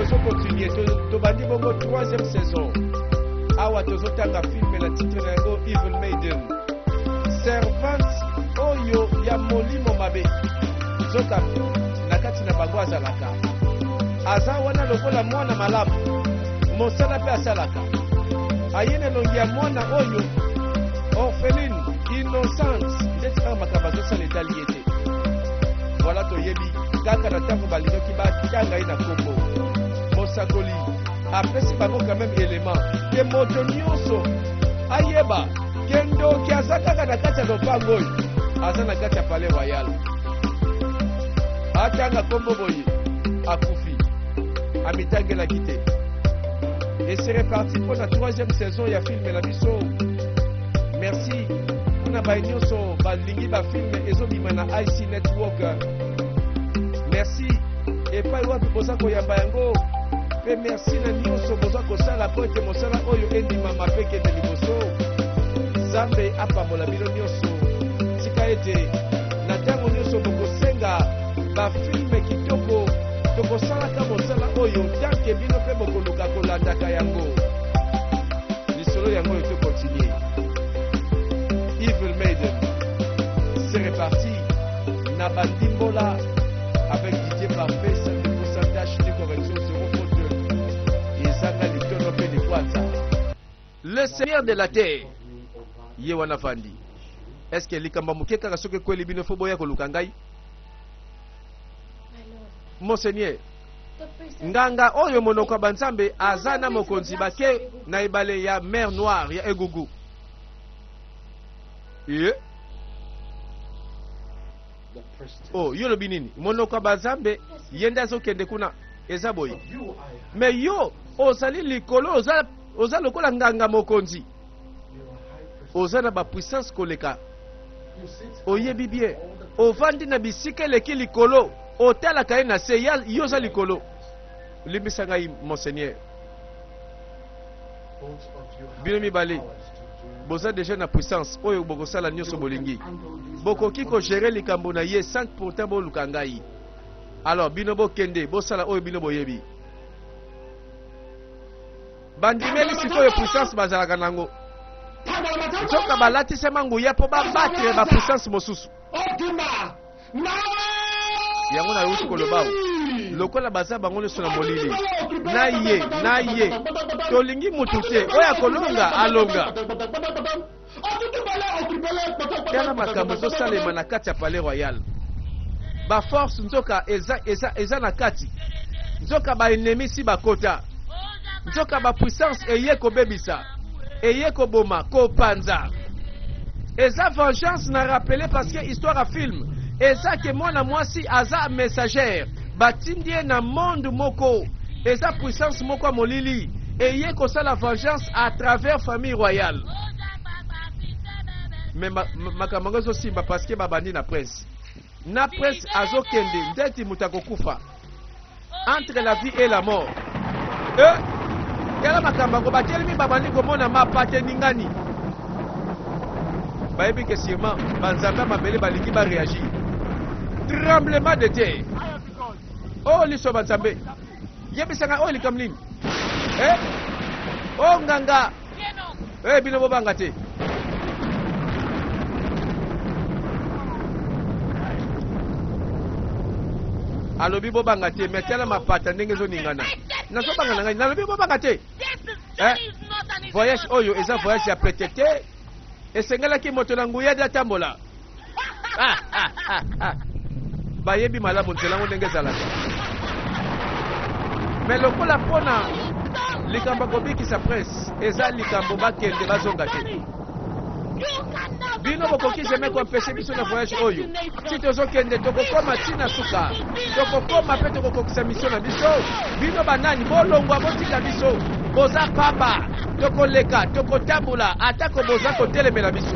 Tozo continuer, tobandi bongo troisième saison. Awa tozotanga film na titre na yango Evil Maiden. Servante oyo ya molimo mabe. Nzoka na kati na bango azalaka. Aza wana lokola mwana malamu. Mosala pe asalaka. Aye na elongi ya mwana oyo orpheline innocente ndeti kaka makambo azosala etali ye te. Voilà toyebi kaka na ntango balingaki batanga ye na nkombo mosakoli apesi bango quand même élément ke moto nyonso ayeba ke ndoki aza kaka na kati ya lopango oyo aza na kati ya palais royal atanga nkombo boye akufi amitangelaki te et c'est reparti pour la troisième saison ya film na biso merci mpona baye nyonso balingi bafilme ezobima na ic network merci epai wapi boza koyamba yango mpe merci na nyonso boza kosala mpo ete mosala oyo endimama mpe kende liboso nzambe apambola bino nyonso tika ete na ntango nyonso bokosenga bafilme kitoko tokosalaka mosala oyo tanke bino mpe bokoluka kolandaka yango lisolo yango oyo tokontinue Evil Maiden c'est reparti na bandimbola avec Didier Parfait sans défaut sans tache ni correction zéro faute ezanga litono mpe likwanza le seigneur de la terre ye wana fandi est ce que likambo moke kaka soki ekweli bino fo boya koluka ngai Monseigneur, nganga oyo monoko ya banzambe aza na mokonzi bake na ebale ya mer noire ya Egugu. Ye? Oh, yo lobi nini? Monoko ya banzambe ye nde azokende kuna eza boye. Mais yo ozali likolo oza, oza lokola nganga mokonzi. Oza na ba puissance koleka. Oyebi bien. Ovandi na bisika eleki likolo. Otalaka ye na se. Ya, yo oza likolo. Limbisa ngai, monseigneur. Bino mibale boza deja na puissance oyo bokosala nyonso bolingi. Bokoki ko gérer likambo na ye sans pourtant boluka ngai. Alors bino bokende bosala oyo bino boyebi. Bandimeli sikoyo puissance bazalaka nango. Nzoka balatisama nguya mpo ba battre ba puissance mosusu. Yango nauti koloba awa. Lokola baza bango nyonso na molili, na ye na ye, tolingi mutu te oyo akolonga alonga. Tala makambo ezosalema na kati ya palais royal. Ba force nzoka eza, eza, eza na kati. Nzoka ba ennemis si bakota. Nzoka ba puissance eye kobebisa, eye koboma, kopanza. Eza vengeance na rappeler parce que histoire ya film eza ke mwana mwasi aza messagère batindi ye na monde moko eza puissance moko ya molili eye kosala vengeance à travers famille royale mais makambo yango ezosimba parce que babandi na prince na prince azokende ndeti moto akokufa entre la vie et la mort eh, tala makambo yango batelemi babandi komona mapata eningani bayebi ke sûrement banzambe ya mabele balingi bareagir tremblement de terre oh liso banzambe yebisa ngai oyo likambo nini eh? oh nganga eh, bino bobanga te alobi bobanga te me tala mapata ndenge ezoningana nazobanga na ngai nalobi bobanga te eh? voyage oyo eza voyage ya pete te esengelaki moto na nguya de atambola ah, ah, ah, ah. Bayebi malamu nzela yango ndenge ezalaka. Me lokola mpo na likambo ya kobikisa prince eza likambo bakende bazonga te. Bino bokoki jamais koempeshe biso na voyage oyo. Ti tozokende tokokoma ti na suka. Tokokoma mpe tokokokisa mission na biso. Bino banani bolongwa botika biso. Boza pamba. Tokoleka, tokotambola atako boza kotelemela biso.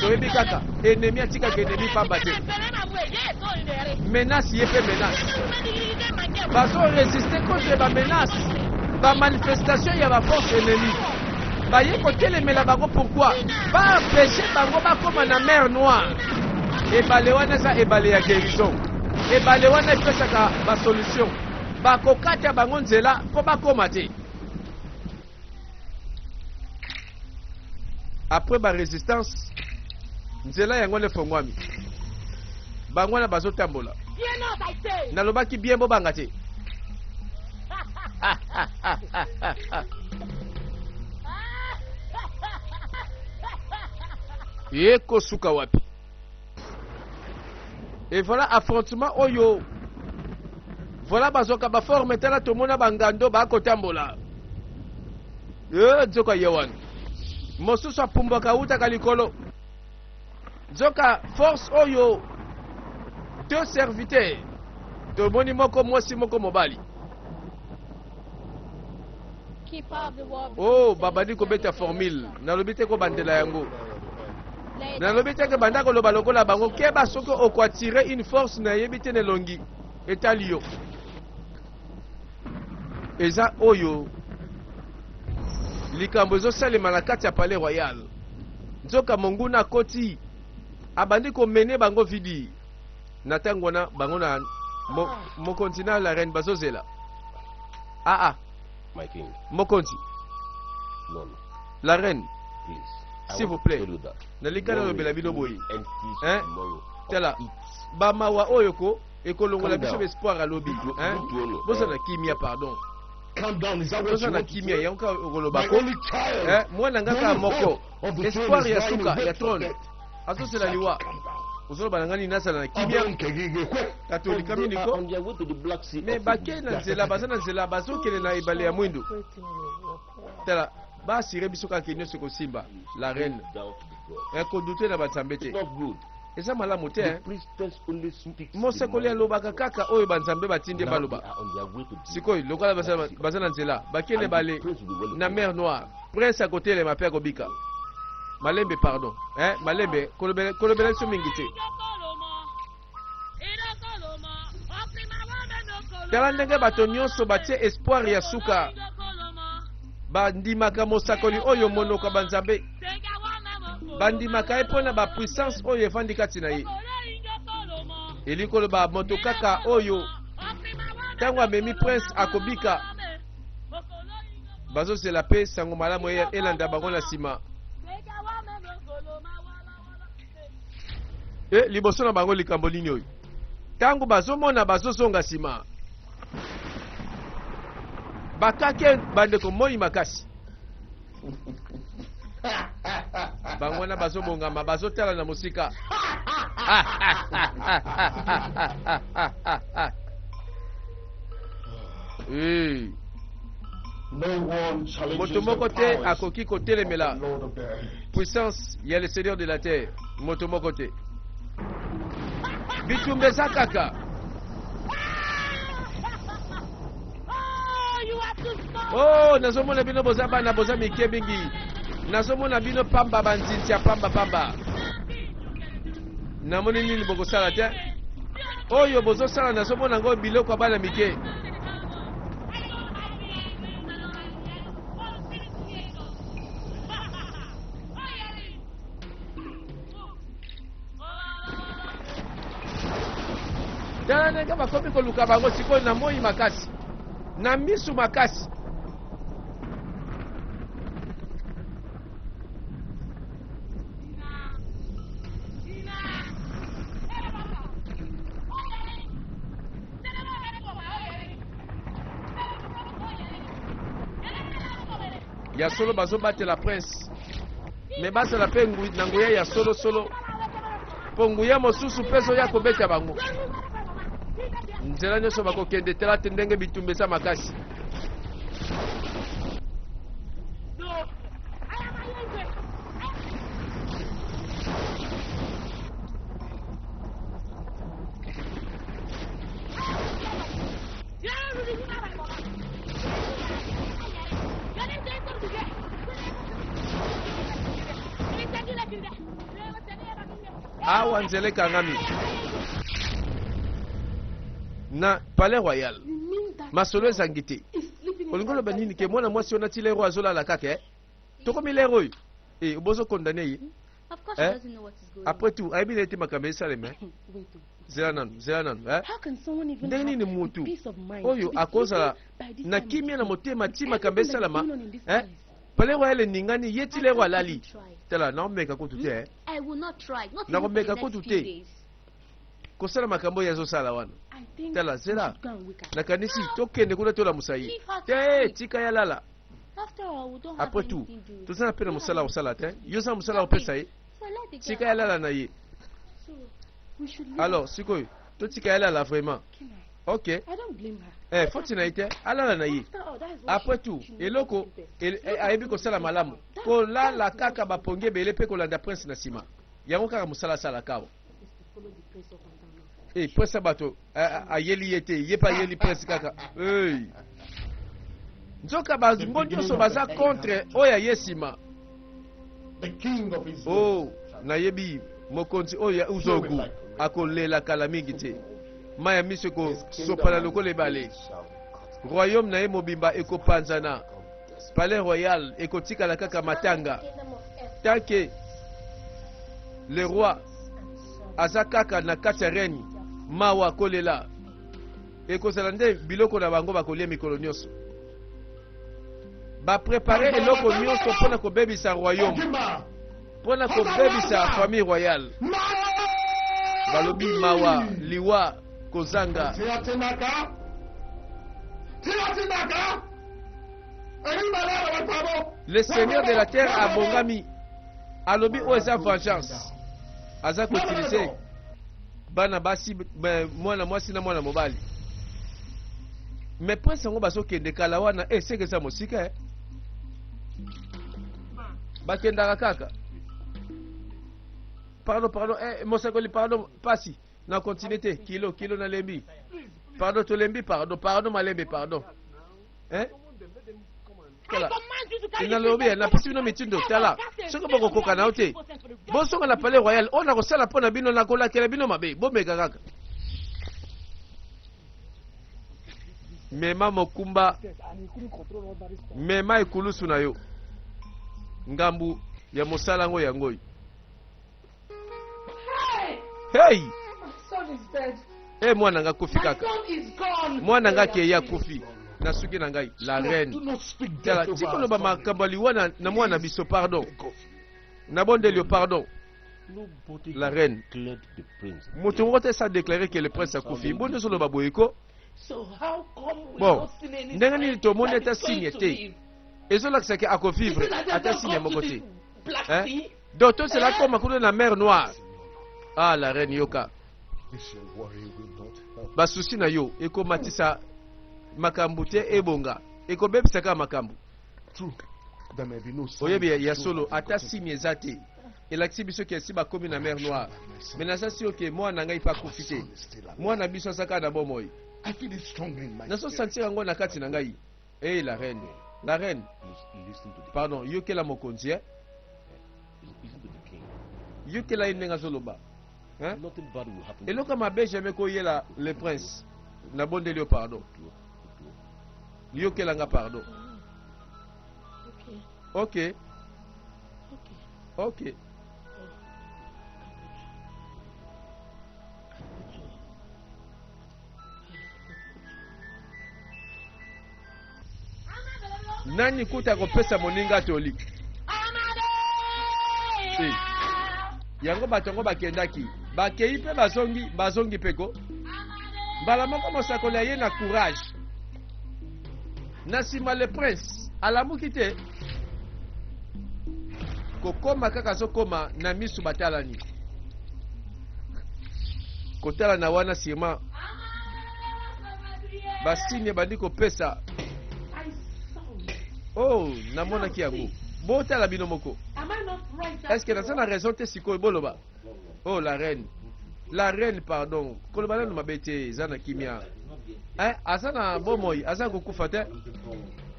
Toyebi kaka ennemi atikaka ennemi pamba te. Menace ye mpe menace. Bazo resister contre ba menace, ba manifestation ya ba force ennemie. Baye kotelemela bango pourquoi? Ba empêcher bango bakoma na mer noire. Ebale wana eza ebale ya guérison. Ebale wana epesaka ba solution. Bakokata bango nzela mpo bakoma te. Après ba resistance, nzela yango nde efongwami. Bango wana bazotambola. Nalobaki bien, bobanga te. Ekosuka wapi? Et voilà affrontement oyo. Voilà bazoka ba forme tala tomona bangando bakotambola. Eh, nzoka ye wana. Mosusu apumbwaka awutaka likolo. Nzoka force oyo deux serviteurs. Tomoni moko mwasi moko mobali. Oh, babandi kobeta formule. Nalobi te kobandela yango. Nalobi te ke banda koloba lokola bango. Keba soki okoattire une force nayebi te na elongi etali yo. Eza oyo likambo ezosalema na kati ya palais royal. Nzoka monguna akoti abandi komene bango vidi. Na ntango wana bango na mo, mokonzi na la reine bazozela. Ah ah. My king. Mokonzi. No, no. La reine. Please. S'il vous plaît. Nalingi nalobela bino boye. Hein? Tala. Bamawa oyo ko ekolongola biso espoir alobi. Hein? Bozala kimia pardon. Toza na kimia yango kaka okoloba ko. Hein? Mwana nga kaka moko. Espoir ya suka ya trône. Azosela liwa. Ozoloba na ngai nini nazala na kimia? Katolika mingi ko. Mais bake na nzela, baza na nzela, bazokende na ebale ya mwindu. Tala, ba assurer biso kaka ke nyonso ekosimba. La reine. Kodute na banzambe te. Eza malamu te. Mosakoli alobaka kaka oyo banzambe batindi ye baloba. Sikoyo lokola baza na nzela, bakende ebale na mer Noire. Prince akotelema mpe akobika. Malembe pardon. Eh, malembe kolobela kolobela biso mingi te. Tala ndenge bato nyonso batie espoir ya suka. Bandimaka mosakoli oyo monoko ya banzambe. Bandimaka ye mpo na ba puissance oyo efandi kati na ye. Elingi koloba moto kaka oyo ntango amemi prince akobika. Bazozela mpe sango malamu elanda bango na nsima. E, liboso na bango likambo nini oyo? Ntango bazomona bazozonga nsima, bakake bandeko moi makasi. Bango wana bazobongama, bazotala na mosika. Hey. Moto moko te akoki kotelemela puissance ya le Seigneur de la terre. Moto moko te. Bitumba eza kaka. Oh, nazomona bino boza bana, boza mike mingi. Nazomona bino pamba banzinzi ya pamba pamba. Namoni nini bokosala te. Oyo bozosala nazomona yango biloko ya bana mike. Tala ndenge bakomi koluka bango sikoyo na moi makasi, na misu makasi. Ya solo bazobatela prince, me bazala mpe na nguya ya solosolo, mpo nguya mosusu mpe ezoya kobeta bango nzela nyonso bakokende. Tala te ndenge bitumba eza makasi. Awa nzela ekangami na palais royal, masolo ezangi te. Olingi oloba nini ke mwana mwasi wana ti lero azolala kaka eh? Tokomi lero oyo e bozo condamne ye eh? Après tout ayebi na ye te makambo esalema eh? Zela nanu, zela nanu, eh? Ndenge nini mutu oyo akozala na kimia na motema ti makambo esalama, eh? Palais royal eningani, ye ti lero alali. Tala, naomeka kutu te, eh? Nakomeka kutu te kosala makambo oyo azosala wana. Tala, zela, nakanisi tokende kuna tolamusa ye. Te, tika ye alala. Après tout, toza na mpe na mosala kosala te. Yo oza na mosala kopesa ye, tika ye alala na ye. Alors sikoyo totika ye alala vraiment. Ok, foti na ye te, alala na ye. Après tout, eloko ayebi kosala malamu, kolala kaka bapongi ebele mpe kolanda prince na nsima. Yango kaka mosala asalaka awa. E prince ya bato ayeli ye te, ye mpe ayeli prince kaka. Hey. Nzoka bango nyonso baza contre oyo aye nsima. Oh, nayebi mokonzi oyo ya Uzogu akolela kala mingi te. Mai ya miso ekosopana lokola ebale. Royaume na ye mobimba ekopanzana. Palais royal ekotikala kaka matanga. Tant que le roi aza kaka na kati ya règne, mawa, kolela ekozala nde biloko na bango bakolia mikolo nyonso. Baprepare eloko nyonso mpo na kobebisa royaume, mpo na kobebisa famille royale. Balobi mawa, liwa, kozanga. Le seigneur de la terre abongami, alobi oyo eza vengeance. Aza koutilize bana basi, mwana mwasi na mwana mobali. Mais prince yango bazokende kala wana, seke eza mosika, eh. Bakendaka kaka. Pardon, pardon, mosakoli, pardon, pasi. Na continue te, kilo, kilo nalembi. Pardon, tolembi, pardon, pardon, malembe, pardon. Eh? Tala, nalobi, napesi bino mitindo. Tala, soki bokokoka na yo te, bozonga na palais royal. Oyo nakosala mpo na bino, nakolakela bino mabe. Bomeka kaka. Mema mokumba, mema ekulusu na yo. Ngambu ya mosala yango yango oyo. Hey! Eh, mwana nga akufi kaka. Mwana nga akei akufi. Nasuki na ngai, la reine. Tala, tikoloba makambo ya liwa na mwana biso, pardon. Nabondeli yo, pardon. La reine. Moto moko te sa déclaré que le prince akufi. Boni ozoloba boye ko? Bon, ndenge nini tomoni ata signe te? Ezolakisa ke akovivre, ata signe moko te. Hein? Donc tosela koma kuna na mer Noire. Ah, la reine, yoka. Basusi na yo ekomatisa makambo te, ebonga ekobebisa kaka makambo. Oyebi ya solo, ata signe eza te elakisi biso ke esi bakomi na mer Noire. Mais naza si oke mwana na ngai mpe akufi te, mwana biso aza kaka na bomoi. Nazosentir yango na kati na ngai. Hey, la reine, la reine, pardon, yokela mokonzi, eh? Yokela ye ndenge azoloba, hein? Eloko mabe jamais koyela le prince. Nabondeli yo, pardon, yokela nga, pardon. Ok, ok. Nani kuta kopesa moninga toli te? Yango bato yango bakendaki, bakei mpe bazongi, bazongi mpe ko mbala moko mosakoli aye na courage. Na nsima le prince alamuki te, kokoma kaka azokoma na misu, batalani kotala na wana, sûrement basigne bandi kopesa. Oh, namonaki yango, botala bino moko. Est ce que naza na raison te? Sikoyo boloba. Oh, la reine, la reine, pardon, koloba nanu mabe te, eza na kimia, eh, aza na bomoi, aza kokufa te.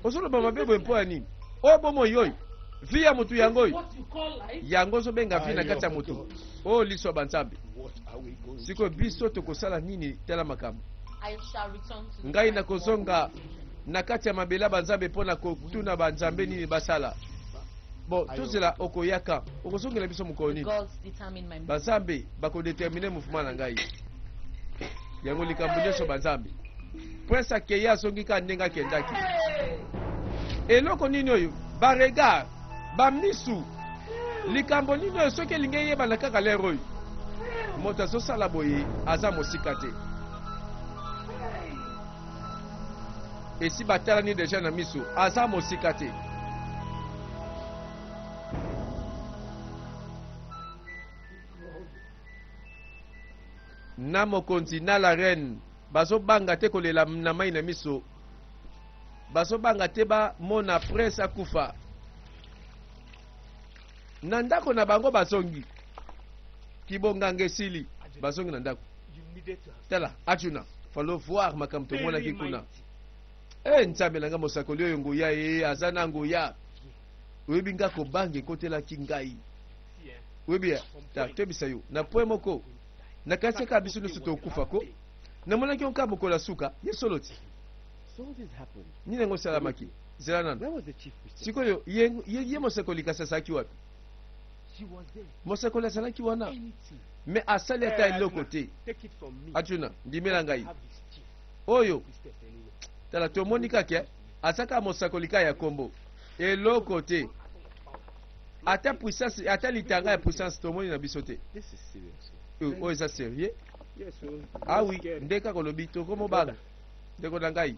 Ozoloba mabe boye mpo ya nini? Oyo bomoi, oyo vie ya motu, yango oyo yango ozobenga vie na kati ya motu. Oyo liso ya banzambe. Sikoyo biso tokosala nini? Tala makambo. Ngai nakozonga na kati ya mabele ya banzambe mpo na kotuna banzambe nini basala. Bon, tozela okoyaka, okozongela biso mokolo nini? Banzambe bakodetermine mouvement na ngai. Yango likambo nyonso banzambe. Prince akei azongi kaka ndenge akendaki. Eloko nini oyo? Ba regard, ba misu. Likambo nini oyo soki elingi eyebana kaka lere oyo? Moto azosala boye aza mosika te. Esi batalani deja na misu, aza mosika te. Na mokonzi na la reine bazo banga te kolela na mayi na miso, bazo banga te ba mona prince akufa. Na ndako na bango bazongi, kibonganga esili, bazongi na ndako. Tala Arjuna, fallait voir makambo tomonaki kuna. Eh Nzambe na nga, mosakoli oyo nguya ye aza na nguya. Oyebi nga kobanga ekotelaki ngai. Oyebi ya, ta toyebisa yo na point moko nakanisi kaka biso nyonso tokufa ko. Namonaki yo kaka mokolo ya suka ye solo ti. Nini yango esalamaki? Zela nano. Sikoyo ye, ye, ye mosakoli kasi azalaki wapi? Mosakoli azalaki wana me asali ata eloko te. Atuna, ndimela ngai oyo tala tomoni kaka aza kaka mosakoli kaka ya kombo eloko te ata puissance ata litanga ya puissance tomoni na biso te. Oyo eza sérieux. Ah oui, nde kaka olobi tokomobanga ndeko na ngai.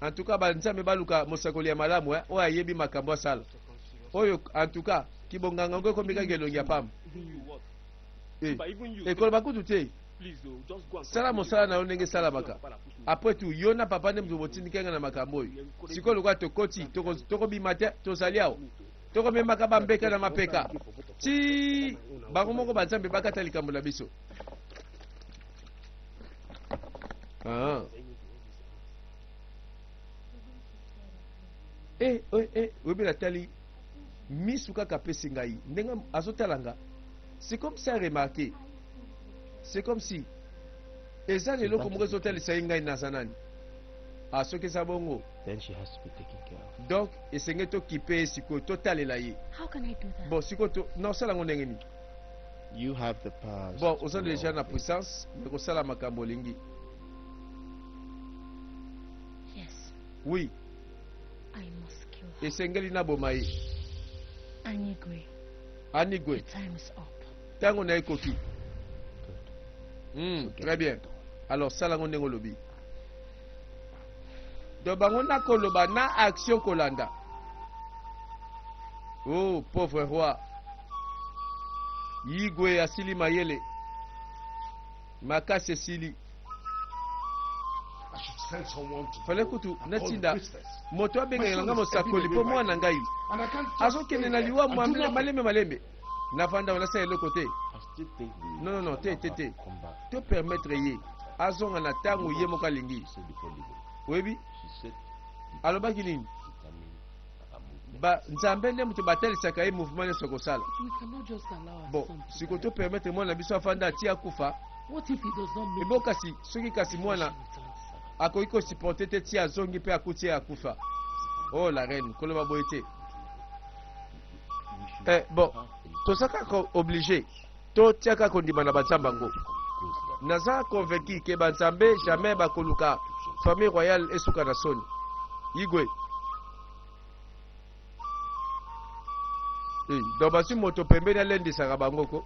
En tout cas banzambe baluka mosakoli ya malamu eh, oyo ayebi makambo asala oyo. En tout cas kibonganga ngo ekomi kaka elongi ya pamba. Ekoloba kutu te, sala mosala na yo ndenge esalamaka. Après tout yo na papa nde moto botindiki nga na makambo oyo. Sikoyo lokola tokoti tokobima te, tozali awa tokomemaka bambeka na mapeka ti bango moko banzambe bakata likambo na biso. Ah. Eh, eh, eh, oyebi natali misu kaka apesi ngai ndenge azotala nga, c'est comme ça remarqué, c'est comme si eza na eloko moko ezotalisa ye ngai naza nani. Ah, soki eza bongo, Then she has to be taken care of. Donc esengeli tokipe ye sikoyo, totalela ye. How can I do that? Bon, sikoyo nasala yango ndenge nini? You have the power. Bon, oza déjà na puissance me kosala makambo olingi. Yes, Oui, I must kill her. Esengeli naboma ye. Anigwe, Anigwe, your time is up. Ntango na ekoki. Très bien, alors sala yango ndenge olobi. Donc bango na koloba na action kolanda. Oh, pauvre roi Igwe, asili mayele makasi esili. Fale kutu natinda moto abengaka nga mosakoli mpo mwana ngai azokende na liwa malembe malembe. Navanda wana nasala eloko te. Non, non, non, te, te, te, to permettre ye azonga na ntango ye moko alingi. Oyebi alobaki nini? Ba nzambe nde moto batalisaka ye mouvement nyonso kosala. We cannot just allow our Bon, son to sikoyo die. to permettre mwana na biso afanda ati akufa. What if he does not make ebo it kasi soki kasi before mwana she returns? akoki kosupporte te ti azongi mpe akuti ye akufa. Oh la reine, koloba boye te. Eh, bon, toza kaka obligé totiaka kondima na banzambe yango. Naza convaincu ke banzambe jamais bakoluka famille royale esuka na soni. Igwe. Eh, donc bazwi moto pembeni alendisaka bango ko.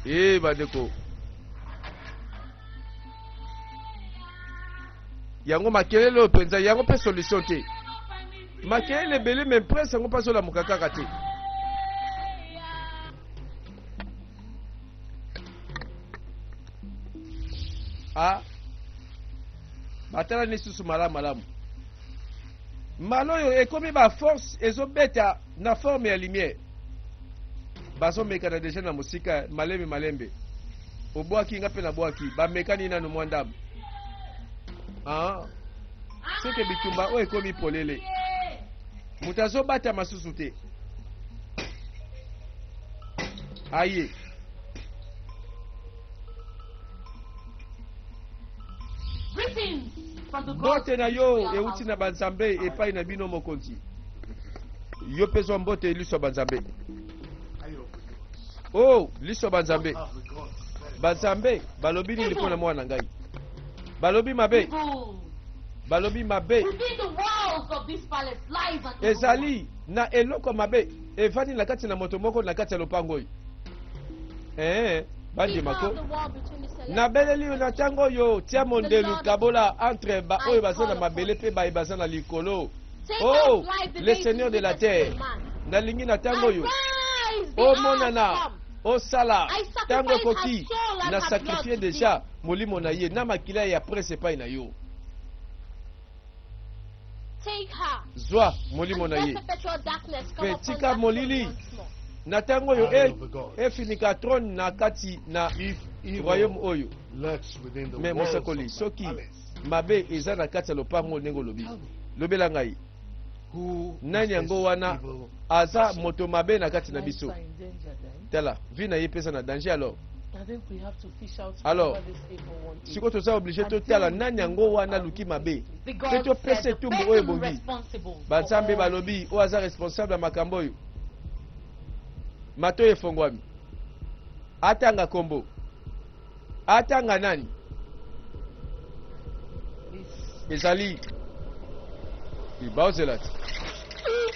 Eh, bandeko, yango makelele oyo mpenza yango mpe solution te. Makelele ebele, me prince yango mpe azolamuka kaka te. Ah, batala lisusu malamu malamu. Mbala oyo ekomi baforce ezobeta na forme ya lumière. Bazomekana deja na mosika, malembe malembe. Obwaki nga mpe nabwaki, bamekani nanu mwa ndambo. Ah, soki bitumba oyo ekomi polele, moto azobata masusu te. Aye. Greetings from the gods. Mbote na yo euti na banzambe epai na bino mokonzi. Yo mpe zwa mbote liso ya banzambe. Oh, liso ya banzambe. Banzambe balobi nini mpo na mwana na ngai? Balobi mabe. Evil. Balobi mabe. Within the walls of this palace lies an evil one. Ezali na eloko mabe evandi na kati na moto moko na kati ya lopango oyo. Ee, bandima Keeper ko. of the wall between the celestial Nabeleli yo na ntango oyo, tia mondelu, kabola entre ba oyo baza na mabele mpe baye baza na likolo. Take Oh, out life, the le days Seigneur de la wicked terre, man. nalingi na ntango oyo Arise, the omonana hour has come. osala I sacrifice ntango ekoki her soul and na her sacrifie blood to deja molimo na ye na makila ya prince epai na yo. Take her. Zwa molimo And na ye let perpetual darkness come Mpe upon tika that throne molili. once more. Na ntango oyo Eye of the gods. efinika trone na kati na If evil royaume oyo. lurks within the Me walls of mosakoli, my soki palace, mabe eza na kati ya lopango ndenge olobi, tell me, lobela ngai who is nani this yango wana evil aza person? moto mabe na kati na Lives biso. are in danger then. Tala vie na ye mpe eza na danger. Alors, I think we have to fish out Alors, whoever this evil one is. sikoyo toza oblige totala nani yango wana aluki mabe The mpe gods topesa said the etumbu oyo person ebongi. responsible for Banzambe all balobi oyo aza responsable ya makambo oyo, matoyi efongwami, atanga kombo, atanga nani. this. Ezali baozela te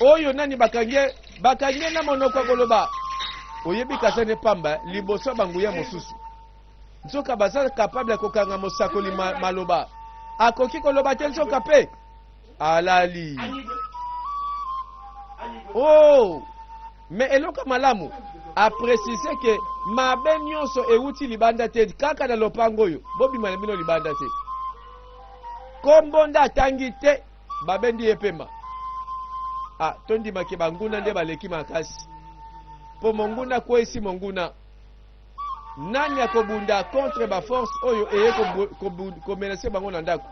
oyo nani bakangi ye, bakangi ye na monoko ya koloba. Oyebi kazane pamba liboso ya banguya mosusu, nzoka baza capable ya kokanga mosakoli maloba akoki koloba te, nzoka mpe alali. Oh, me eloko ya malamu aprécise ke mabe nyonso ewuti libanda te, kaka na lopango oyo. Bobima na bino libanda te. Kombo nde atangi te, babendi ye pema. Ah, tondimaki banguna nde baleki makasi, mpo monguna akweyisi monguna. Nani akobunda contre baforce oyo eye komenacer bango na ndako,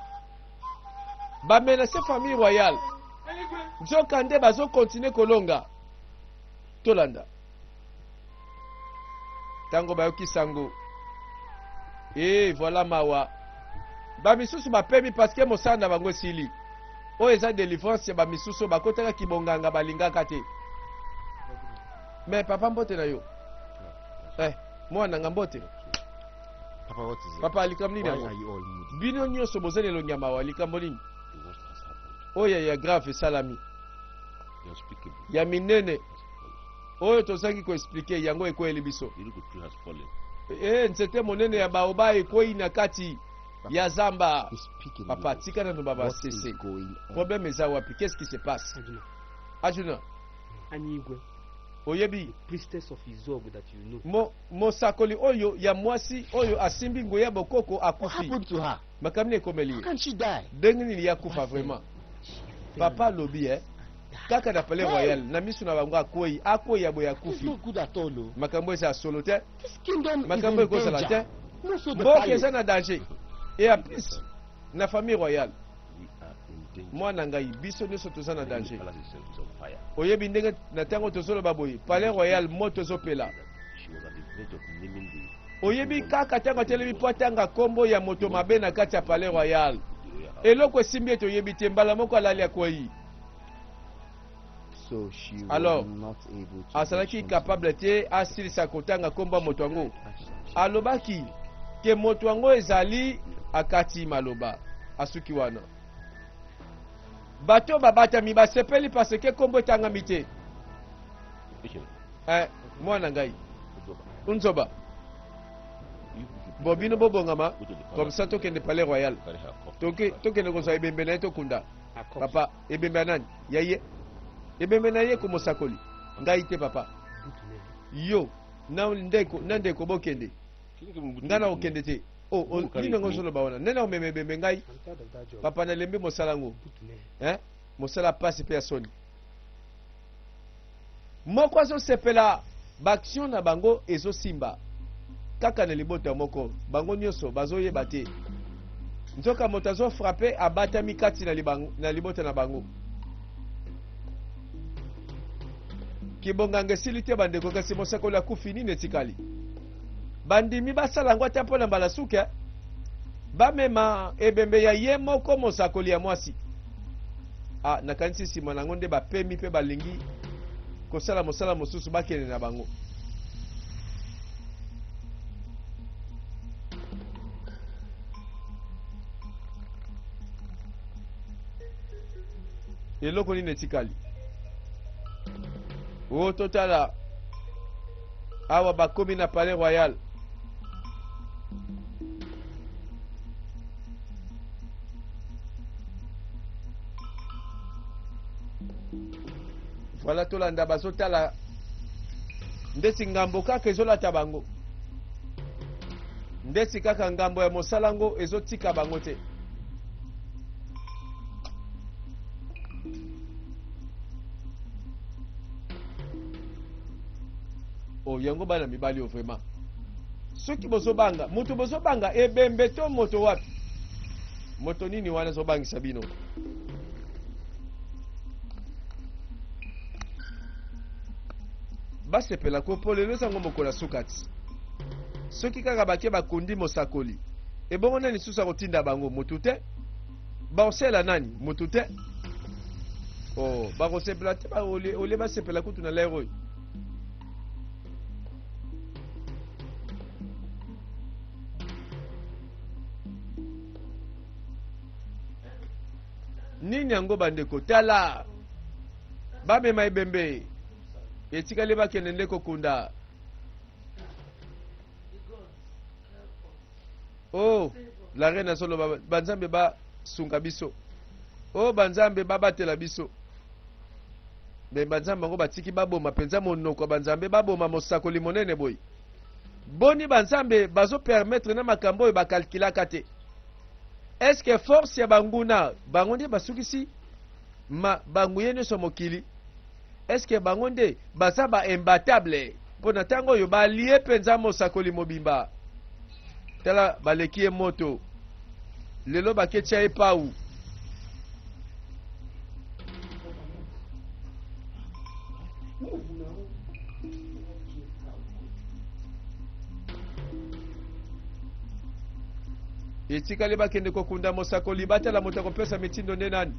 bamenacer famille royale, nzoka nde bazokontinue kolonga? Tolanda ntango bayoki sango e voilà, mawa. Bamisusu bapemi parce que mosala na bango esili. Oyo eza délivrance ya bamisusu oyo bakotaka kibonganga, balingaka te. Mais papa, mbote na yo. Eh, mwana nanga, mbote. Papa, what is it? Papa, likambo nini Why yango? are you all moody? Bino nyonso boza na elongi ya mawa, likambo nini? The worst has happened. Oyo ya grave esalami. The unspeakable Ya minene has fallen. oyo tozangi koexpliquer, yango ekweyeli biso. The Iroko tree has fallen. E nzete monene ya baoba ekwei na kati ya zamba. You speak in Papa, riddles. tika nano baba What is sese. going on? Problème eza wapi? Qu'est-ce qui se passe? Ajuna, Ajuna. Anyigwe, Oyebi the priestess of Izogu that you know. mosakoli oyo ya mwasi oyo asimbi nguya bokoko What akufi. happened to her? Makambo nini ekomeli How ye? can she die? Ndenge nini ye akufa vraiment? Papa alobi e kaka na palais royal na miso na bango akwei, akwei ya boye, It's akufi. not good at all. Oh. Makambo eza ya solo te. This kingdom is Makambo in ekozala te. danger. More so the Mboka eza palace. na danger et en plus na famille royale. We are in danger. Mwana ngai, biso nyonso toza na The danger. palace itself is on fire. Oyebi ndenge na ntango tozoloba boye, palais royal moto ezopela. She was at the verge of naming the Oyebi kaka ntango atelemi mpo atanga nkombo ya moto mabe na kati ya palais royal, the royal house. eloko esimbi ete oyebi te, mbala moko alali, akwei. So she was Alors, not able to azalaki mention capable te asilisa kotanga nkombo ya moto yango. Alobaki ke moto yango ezali, akati maloba, asuki wana. Bato babatami basepeli parce que nkombo etangami te. Echele, Eh, mwana ngai. Nzoba, Nzoba. you should Bo bino bobongama go to the palace comme ça tokende palais royal. carry her corpse. Tokende kozwa ebembe na ye, tokunda. Her corpse. Papa, ebembe ya nani? Ya ye, ebembe na ye komosakoli ngai te, papa. Yo na ndeko bokende, ngai na kokende te. Oh, oh, nini yango ozoloba wana? Nde na komema ebembe ngai? I'm tired of that job. Papa, nalembi mosala yango. Eh? Mosala pasi mpe ya soni. Moko azosepela, baaction na bango ezosimba kaka na libota moko, bango nyonso bazoyeba te, nzoka moto azofrapper abatami kati na libota na bango. Kibonganga esili te, bandeko, kasi mosakoli akufi. Nini etikali? Bandimi basala yango ata mpo na mbala suka, bamema ebembe ya ye moko mosakoli ya mwasi. Ah, nakanisi nsima na yango nde bapemi mpe balingi kosala mosala mosusu, bakende na bango. Eloko nini etikali? O totala awa bakomi na palais royal. Voilà, tolanda bazotala ndeti ngambo kaka ezolata bango, ndeti kaka ngambo ya mosala yango ezotika bango te. Oh, yango bana mibali oyo vraiment, soki bozobanga moto, bozobanga ebembe to moto wapi? Moto nini wana ezobangisa bino? Basepela ko mpo lelo ezango mokolo ya suka ti. Soki kaka bake bakundi mosakoli, ebongo nani lisusu akotinda bango? Motu te. Bakosalela nani? Motu te. Oh, bakosepela te, olie basepela kutu na lere oyo. Nini yango bandeko? Tala, bamema ebembe, etikali bakende nde kokunda. Oh, la reine azoloba, banzambe basunga biso, oh banzambe babatela biso. Me banzambe yango batiki baboma mpenza monoko ya banzambe, baboma mosakoli monene boye. Boni banzambe bazopermettre na makambo oyo bakalkulaka te? Est-ce force ya banguna bango nde basukisi ma banguye nyonso mokili? Est-ce bango nde baza ba imbattable mpo na ntango oyo balie mpenza mosakoli mobimba? Tala, baleki ye moto, lelo baketia ye pau. Etikali bakende kokunda mosakoli, batala moto akopesa mitindo nde nani.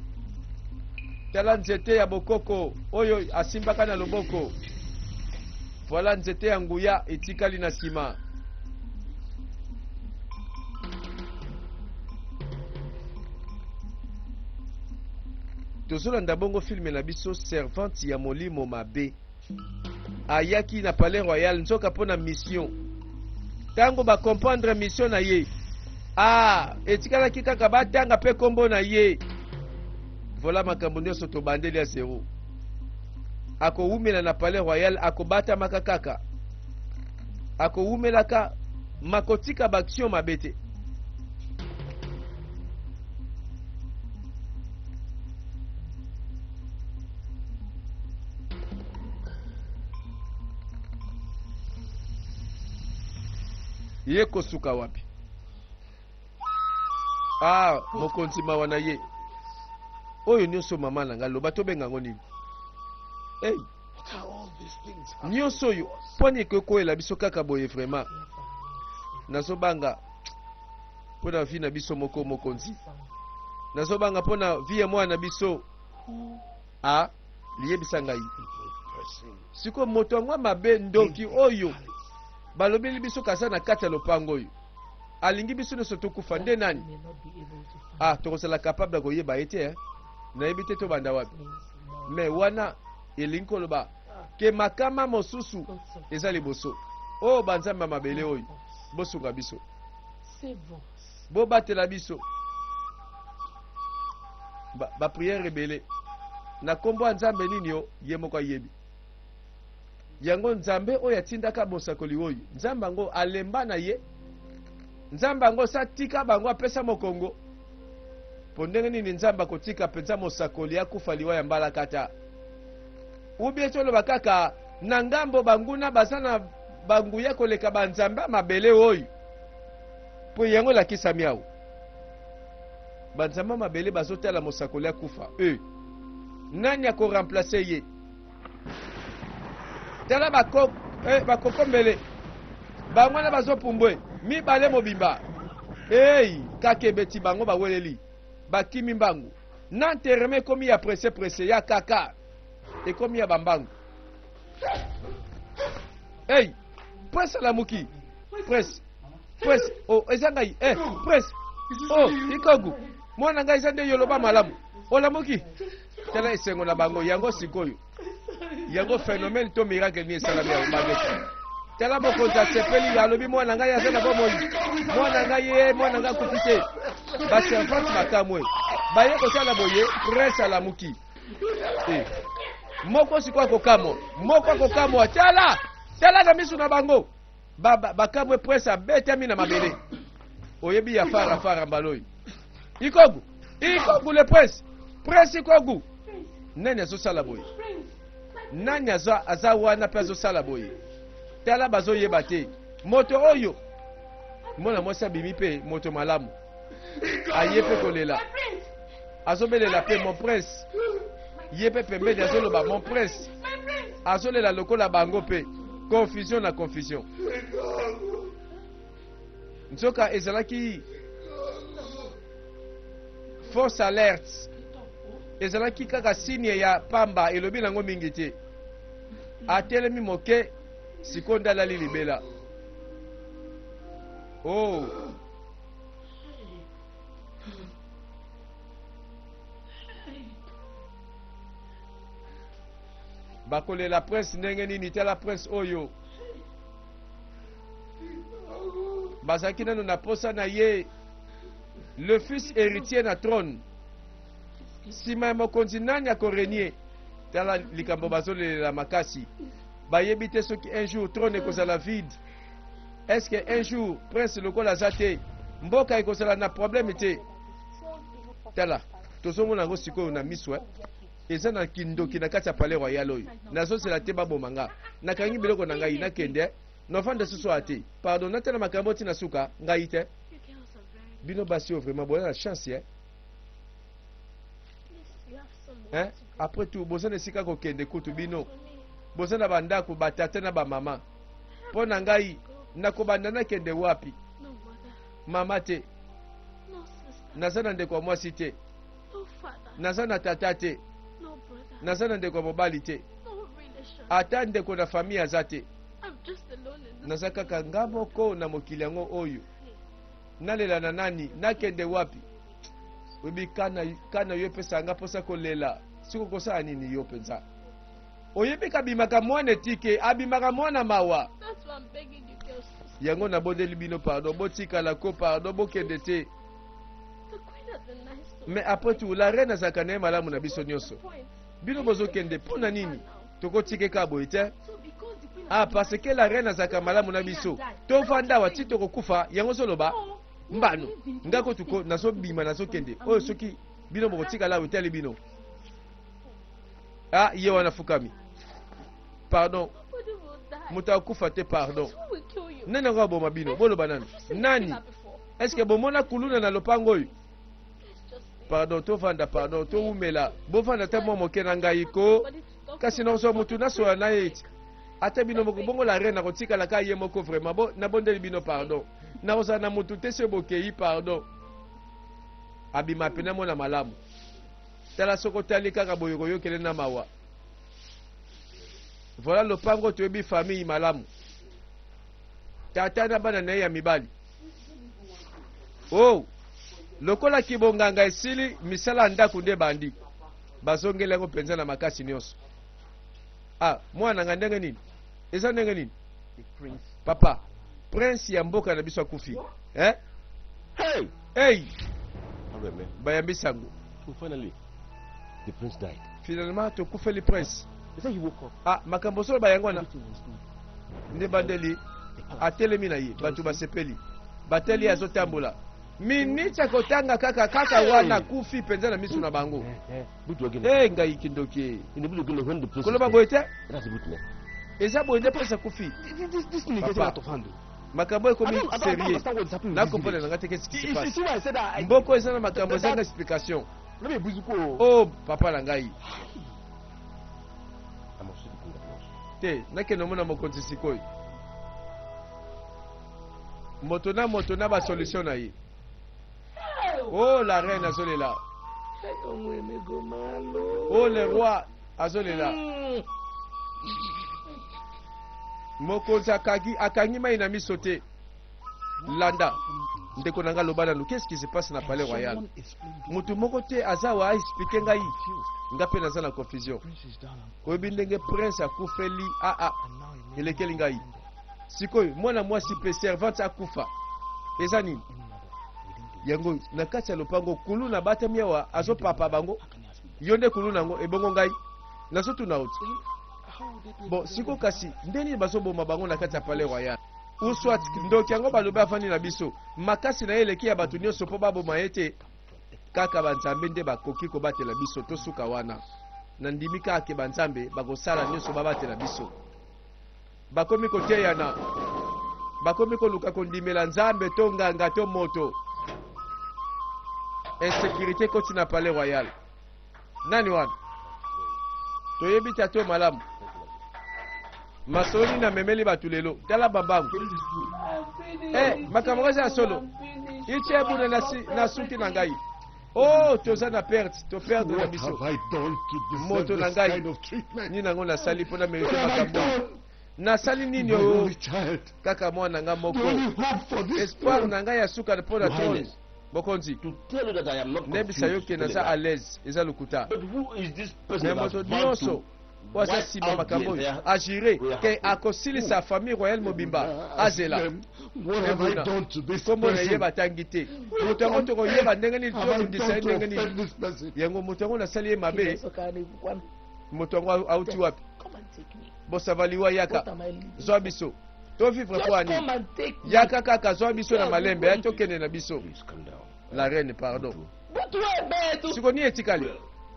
Tala nzete ya bokoko oyo asimbaka na loboko. Voilà nzete ya nguya etikali na nsima. Tozolanda bongo filme na biso, servante ya molimo mabe ayaki na palais royal nzoka mpo na mission. Ntango bacomprendre mission na ye, ah, etikalaki kaka batanga mpe nkombo na ye. Voilà makambo nyonso tobandeli ya zero. Akowumela na palais royal, akobatamaka kaka, akowumelaka makotika baaction mabe te. Ye kosuka wapi? Ah, mokonzi mawa na ye. Oyo nyonso mama na ngai loba, tobenga yango nini? Hey. What are all these things happening nyonso oyo to us? mponi ekokweyela biso kaka boye? Vraiment nazobanga mpo na vie na biso moko, mokonzi. Nazobanga mpo na vie ya mwana na biso. A liyebisa ngai Evil person. Sikoyo moto yango ya mabe, ndoki oyo balobeli biso kaza na kati ya lopango oyo alingi biso nyonso tokufa nde nani? May not be able to find Ah, tokozala capable ya koyeba ye te, eh? Nayebi te tobanda wapi. means more. Me wana elingi koloba ke makama mosusu eza liboso. Oyo banzambe ya mabele oyo, bosunga biso, Save us. bobatela biso. Baprière ebele na nkombo ya nzambe nini yo ye moko ayebi yango. Nzambe oyo atindaka mosakoli oyo, nzambe yango alemba na ye, nzambe yango sa tika bango, apesa mokongo. Mpo ndenge nini nzambe akotika mpenza mosakoli akufa liwa ya mbalakata? Ubie toloba kaka na ngambo banguna baza na banguya koleka banzambe ya mabele oyo, mpo yango elakisami awa banzambe ya mabele bazotala mosakoli akufa. E nani akoremplace ye? Tala bakokombele bango wana bazopumbwe mibale mobimba. Ei, kaka ebeti bango, baweleli, bakimi mbangu na enterrement. Ekomi ya presse presse, ya kaka ekomi ya bambangu. Ei, prince alamuki! Prince, prince! Oh, eza ngai, eh, prince! Oh, ikogu mwana ngai, eza nde yo! Loba malamu, olamuki? Tala esengo na bango yango sikoyo. Yango phénomène to miracle ni esalami ya bageti. Tala mokonzi asepeli, alobi mwana ngai aza na bomoi, mwana ngai ye, mwana ngai akufi te. Baservante bakamwe, baye kosala boye, prince alamuki. Eh. Moko sikoyo akokamwa, moko akokamwa, tala tala na miso na bango bakamwe, prince abetami na mabele. Oyebi ya fara fara mbaloyi. Ikogu, Ikogu le prince, prince Ikogu. Nani azosala boye? Nani aza wana mpe azosala boye? Tala bazoyeba te. Moto oyo mwana mwasi abimi mpe moto malamu. Aye mpe kolela. Azobelela mpe mon prince. Ye mpe pembeni azoloba mon prince. Azolela lokola bango mpe. Confusion na confusion. Nzoka ezalaki fausse alerte, ezalaki kaka signe ya pamba, elobi nango mingi te. Atelemi moke, sikoyo nde alali libela. Oh. Bakolela prince ndenge nini? Tala prince oyo bazalaki nano na posa na ye, le fils héritier na trône. Nsima ya mokonzi nani akorenie? Tala likambo bazolelela makasi, bayebi te soki un jour trône ekozala vide. Est-ce que un jour prince lokola aza te, mboka ekozala na problème te? Tala tozomona yango sikoyo na miso, eza na kindoki na kati ya palais royal oyo. Nazozela te baboma nga, nakangi biloko na ngai, nakende nofanda susu awa te. Pardon, natala makambo ntina suka ngai te. Bino basi oyo vraiment boza na chance, eh? Hein? Après tout boza na esika kokende, kutu bino boza na bandako, batata na bamama. Mpo na ngai nakobanda nakende wapi? Mama te, naza na ndeko ya mwasi te, naza na tata te, naza na ndeko ya mobali te, ata ndeko na famille aza te. Naza kaka nga moko na mokili yango oyo. Nalela na nani? Nakende wapi? Oyebi kana yo epesa nga mposa kolela. Siko kosala nini yo mpenza? Oyebi kabimaka mwana etike, abimaka mwana mawa. Yango nabondeli bino pardon, botikala ko, pardon, bokende te. Mais après tout la reine azalaka na ye malamu na biso nyonso. Bino bozokende mpo na nini? Tokotika kaka boye te. Ah, parce que la reine azalaka malamu na biso, tovanda awa ti tokokufa? Yango ozoloba mbano nga kutu nazobima, nazokende oyo. Soki bino bokotikala awa, etali bino. Ah, ye wana fukami, pardon, moto akufa te, pardon. Nani yango aboma bino? Boloba nani, nani? Est ce que bomona kuluna na lopango oyo? Pardon, tovanda, pardon, towumela, bovanda ata mwa moke na ngai ko. Kasi nakozwa motu nasola na ye eti ata bino moko. Bongo la reine akotikala kaka ye moko? Vraiment, bo nabondeli bino pardon, nakozala na motu te so bokei, pardon. Abima pena mwana malamu. Tala, soki otali kaka boye koyokele na mawa. Voilà lopango, toyebi famille malamu, tata na bana na ye ya mibali. Oh, lokola kibonganga esili, misala ya ndako nde bandi bazongeli yango mpenza na makasi nyonso. Ah, mwana nga, ndenge nini? Eza ndenge nini, papa? Prince ya mboka na biso akufi, eh? Hey! Hey! Bayambi sango. So finally, the prince died. Finalement tokufeli prince. They said he woke up. Ah, makambo solo bayango wana. Everything was good. Nde bandeli atelemi na ye, bato basepeli, bateli ye azotambola. Miniti akotanga kaka kaka wana akufi mpenza na miso na bango. Butu ogene. E ngai kindoki. In the butu ogene when the prince Koloba is boye te. dead. That's the butu man. Eza boye nde prince akufi. This thing is getting Papa. out of hand. Makambo ekomi I don't sérieux. understand what is happening in this Nakomprendre village. nanga te qu'est-ce qui se You passe. see why I said that? Mboko eza na makambo ezanga explication. Let me buzuko. Oh, papa na ngai. I must see the king at once. Te, nakende omona mokonzi sikoyo. Moto na moto na basolution na ye. Oh, la reine azolela. Oh, le roi azolela. Mokonzi akangi, akangi mai na miso te. Landa. Ndeko na ngai, loba nanu, qu'est-ce qui se passe na Can palais royal? someone explain this? Motu moko te aza awa aexplike ngai. Confused. Nga mpe naza na confusion. Prince is down and, Oyebi ndenge prince akufeli aa and now a elekeli lady ngai. Sikoyo mwana mwasi mpe servante akufa, eza nini? any mother within the Yango na kati ya lopango kulu na batami awa azopapa bango. How can he ask me that? Yo nde kulu nango, ebongo ngai nazotuna oti. Then how would they be Bon, able to sikoyo do kasi nde nini bazoboma bango na kati ya palais royal? Ou soit ndoki yango balobi afandi na biso, makasi na ye eleki ya bato nyonso mpo baboma ye te. Kaka banzambe nde bakoki kobatela biso. Tosuka wana, nandimi kaka ke banzambe bakosala nyonso babatela biso. Bakomi koteyana, bakomi koluka kondimela nzambe to nganga to moto. Insécurité ekoti na palais royal. Nani wana? Toyebi tato malamu. Masolo nini amemeli bato lelo? Tala babangu. Eh, makambo eza ya solo. Itie ebuna na, si, na suki na ngai. Oh, toza na perte, to perdre na What biso. have I done to deserve Moto na this ngai. kind of treatment? Nini yango nasali mpona merite What have I makambo oyo? done? Nasali nini My oyo? only child. Kaka mwana nga The moko. only hope for this Espoir throne. na ngai ya suka mpo na Your trône. Highness. Mokonzi, To tell you that I am not nayebisa yo confused. ke naza à l'aise, eza lokuta. But who is this person Me that has moto vowed nyonso to oyo aza wipe nsima out the makambo oyo entire agire royal ke household? akosilisa famille royale mobimba, Ask azela. them, What have I Ebuna. done to this Nkombo na ye person? batangi te. Moto yango tokoyeba ndenge nini, Have I tobundisa ye done to ndenge nini. offend this person? Yango moto yango nasali ye mabe, moto yango auti wapi? Come and take me. Bosavaliwa, What yaka am I living? zwa biso tovivre Just mpo ani. come and take me. Yaka kaka zwa biso na malembe, ya tokende na biso. Please calm down. La reine, pardon. But where, Betu? Siko nini etikali?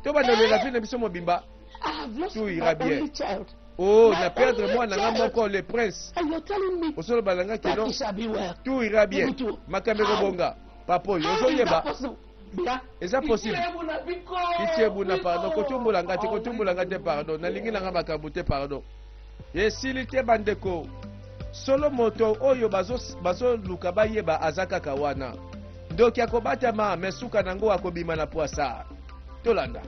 Tobandelela vi na biso mobimba. I have lost Tout my ira bien. only child. Oh, My na perdre only mwana nga child. moko, le prince. And you're telling me Osoloba na nga ke that non, it shall be well. tout ira bien, Butu. makambo ekobonga. Papa oyo How is ozoyeba that possible? Bia. eza possible. Itie ebuna, pardon, kotumbola nga te, kotumbola nga te, pardon, nalingi nanga makambo te, pardon. Esili te bandeko. Solo moto oyo bazoluka bayeba aza kaka wana. Ndoki akobatama, me suka nango akobima na pwasa. Tolanda.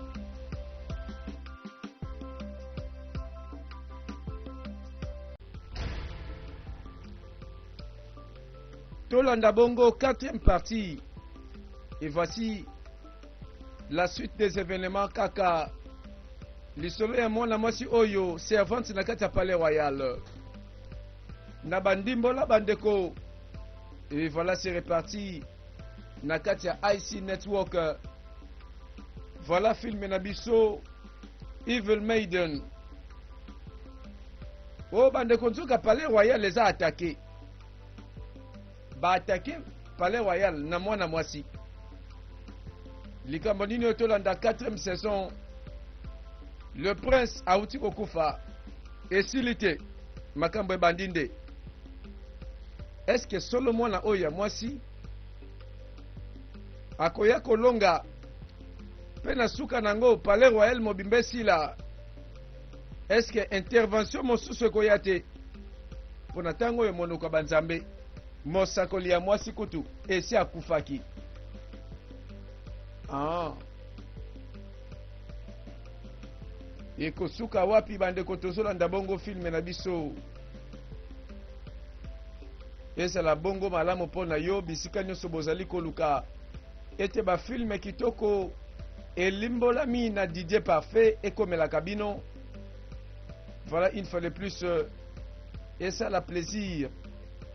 Tolanda bongo quatrième partie. Et voici la suite des événements. Kaka lisolo ya mwana mwasi oyo servante na kati ya palais royal na bandimbola bandeko. Et voilà, c'est reparti na kati ya IC Network. Voilà film na biso Evil Maiden. Oyo bandeko, nzoka palais royal eza attaqué, baattaqué palais royal na mwana mwasi. Likambo nini oyo? Tolanda quatrième saison. Le prince auti kokufa, esili te, makambo ebandi nde. Eske solo mwana oyo ya mwasi akoya kolonga mpe na suka nango palais royal mobimba esila? Eske intervention mosusu ekoya te? Mpo na ntango oyo monoko ya banzambe, mosakoli ya mwasi kutu esi akufaki. Ah. Ekosuka wapi bandeko? Tozolanda bongo filme na biso. Ezala bongo malamu mpo na yo bisika nyonso bozali koluka ete bafilme kitoko elimbolami na Didier Parfait ekomelaka bino. Voilà, une fois de plus, esala plaisir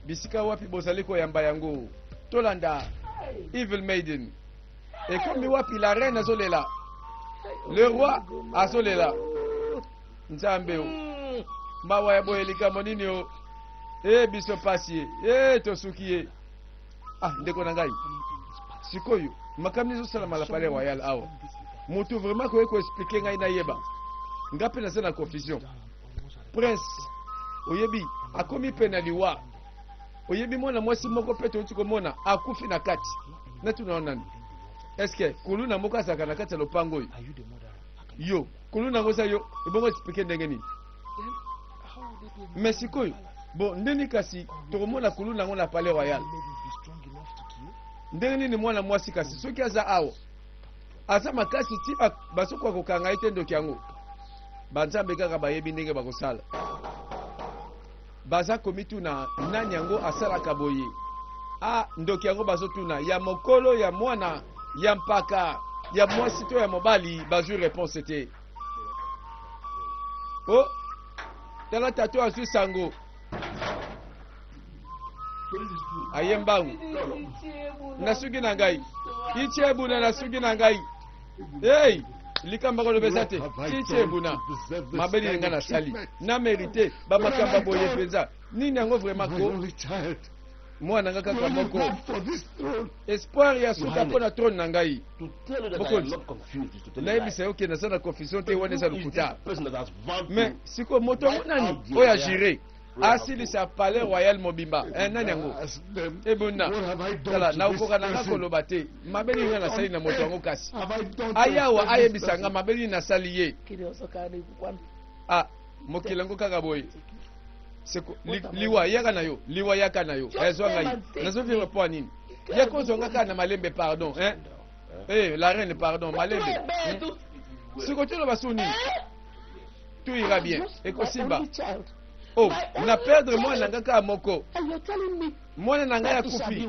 bisika wapi bozali koyamba yango. Tolanda Evil Maiden ekomi wapi. La reine azolela, le roi azolela. Nzambe o, mawa ya boye, likambo nini o? E biso pasi ye, e tosuki ye. Ah, ndeko na ngai, sikoyo makambo ezosalama na palais royal awa, motu vraiment koye koexpliquer ngai nayeba. Nga mpe naza na confusion. Prince oyebi akomi mpe na liwa. Oyebi mwana mwasi moko mpe touti komona akufi na kati. Natuna yo nani, est-ce kuluna moko azalaka na kati ya lopango oyo? Are you the murderer? How can Yo kuluna yango eza yo, ebongo expliquer ndenge nini? Then how would they be Mais sikoyo bon, ndeni kasi tokomona kuluna yango na palais royal? Lady be strong enough to kill? Ndenge nini mwana mwasi kasi soki aza awa aza makasi ti bazokoka kokanga ye te? Ndoki yango banzambe kaka bayebi ndenge bakosala. Baza komituna nani yango asalaka boye. A ndoki yango bazotuna ya mokolo, ya mwana, ya mpaka, ya mwasi to ya mobali, bazwi réponse te. O tala, tata azwi sango, aye mbangu. Nasuki na ngai, Ichie Ebuna, nasuki na ngai. Ei, likambo koloba eza te. Ichie Ebuna, mabe nini ngai nasali na mérite bamakambo boye mpenza? Nini yango vraiment ko? Mwana nga kaka moko, espoir ya suka mpo na trône na ngai. Mokonzi, nayebisa yo ke naza na confusion te, wana eza lokuta. Mais sikoyo moto yango nani oyo agire asilisa palais royal mobimba? Nani yango? Ebona, tala, nakokoka na nga koloba te. Mabe nini nga nasali na moto yango? Kasi ayawa ayebisa nga mabe nini nasali ye. Ah, mokili yango kaka boye. Seko liwa yaka na yo, liwa yaka na yo, ezwa ngai. Nazovivre mpo ya nini? Ya kozwa nga kaka na malembe, pardon, hein? Eh, la reine, pardon, malembe. Siko toloba su nini? Tout ira bien, ekosimba. Oh, na perdre mwana na nga kaka moko, mwana na ngai akufi,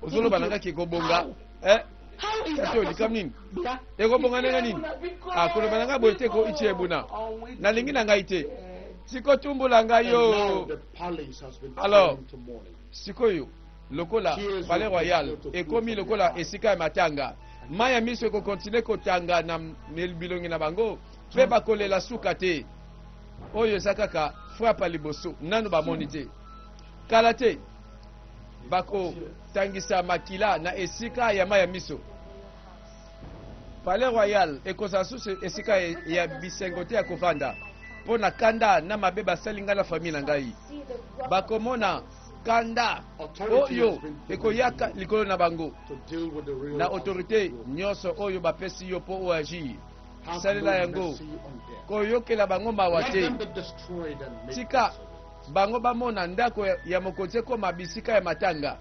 ozoloba na ngai ekobonga? Eh, tata, likambo nini? Ekobonga ndenge nini? Akoloba na ngai boye te ko. Ichie Ebuna, nalingi na ngai te, sikotumbula ngai yo. Alors sikoyo, lokola palais royal ekomi lokola esika ya matanga, mai ya miso ekokontinue kotanga na bilongi na bango mpe bakolela suka te. Oyo eza kaka frappe ya liboso, nanu bamoni te. Kala te bakotangisa makila na esika ya mai ya miso. Palais royal ekozala susu esika ya bisengo te ya kovanda mpo na kanda na mabe basali ngai na famille na ngai. Bakomona kanda oyo ekoyaka likolo na bango. Na autorité nyonso oyo bapesi yo mpo oagir, salela yango. Koyokela bango mawa te. Tika bango bamona ndako ya mokonzi ekoma bisika ya matanga.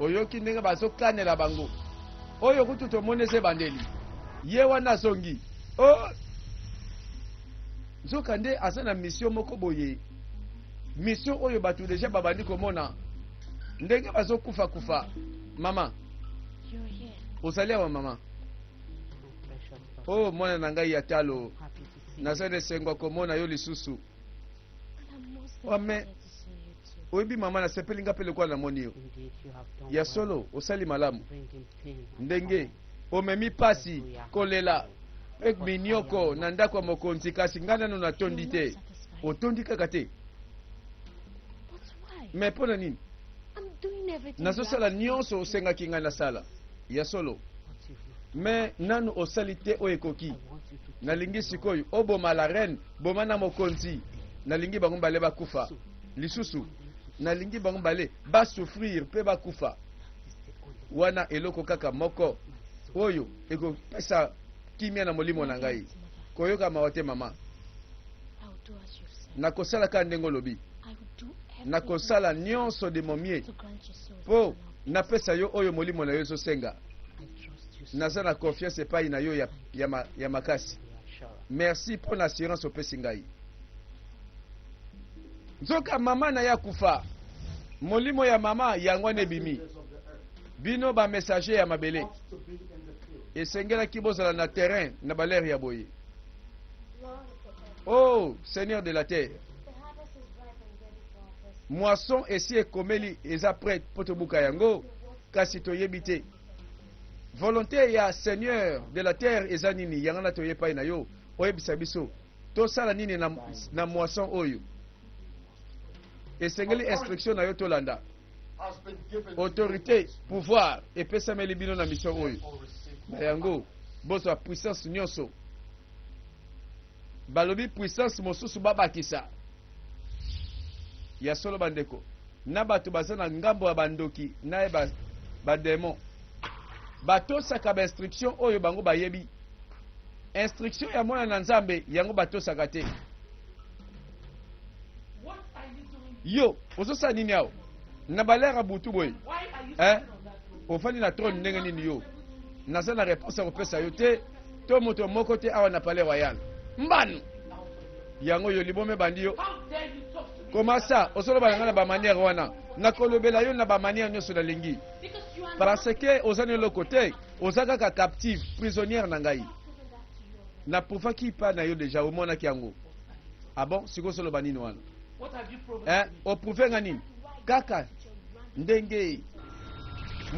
Oyoki ndenge bazokanela bango? Oyo kutu tomoni eza ebandeli. Ye wana azongi o nzoka nde aza na mission moko boye, mission oyo bato déjà babandi komona ndenge bazokufa-kufa. Mama, ozali awa mama? O oh, mwana na ngai ya talo, naza na esengo ya komona yo lisusu. Oh, mais oyebi mama, nasepeli nga mpe lokola namoni yo. Ya solo, osali malamu ndenge omemi pasi, kolela mpe minioko na ndako ya mokonzi, kasi ngai nano natondi te. Otondi kaka te, mais mpo na nini? Nazosala nyonso osengaki ngai nasala, ya solo, mais nanu osali te oyo ekoki. Nalingi sikoyo oboma la reine, boma na mokonzi. Nalingi bango mibale bakufa. Lisusu nalingi bango mibale basouffrir mpe bakufa. Wana eloko kaka moko oyo ekopesa kimia na molimo na ngai. Koyoka mawa te mama, nakosala kaka ndenge olobi. Nakosala nyonso de mon mieux mpo napesa yo oyo molimo na yo ezosenga. Naza na confiance epai na yo ya makasi. Merci mpo na assurance opesi ngai. Nzoka mama na ye akufa, molimo ya mama yango wana ebimi. Bino bamessager ya mabele, esengelaki bozala na terrain na balere ya boye. Oh Seigneur de la terre, moisson esi ekomeli, eza prête mpo tobuka yango, kasi toyebi te volonté ya Seigneur de la terre eza nini. Yango na toye epai na yo, oyebisa biso tosala nini na moisson oyo. Esengeli instruction na yo tolanda. Autorité, pouvoir epesameli bino na mission oyo. Na yango bozwa puissance nyonso. Balobi puissance mosusu babakisa. Ya solo bandeko, na bato baza na ngambo ya bandoki na ye badémon batosaka bainstruction oyo bango bayebi. Instruction ya mwana na Nzambe, yango batosaka te. Yo ozosala nini awa na balere ya butu boye, eh? Ofandi na trône ndenge nini yo? Naza na réponse ya kopesa yo te to moto moko te awa na palais royal. Mbanu yango yo, liboma ebandi yo. Koma sa ozoloba na ngai na bamanière wana. Nakolobela yo na bamanière nyonso nalingi. Because you are Parce not que oza na eloko te, oza kaka captive, prisonnière na ngai. proven that to you already. Naprouvaki mpa na yo deja, omonaki yango. Ah bon, sikoyo ozoloba nini wana? What have you proven Eh, to me? oprouve nga nini? Kaka Your grand ndenge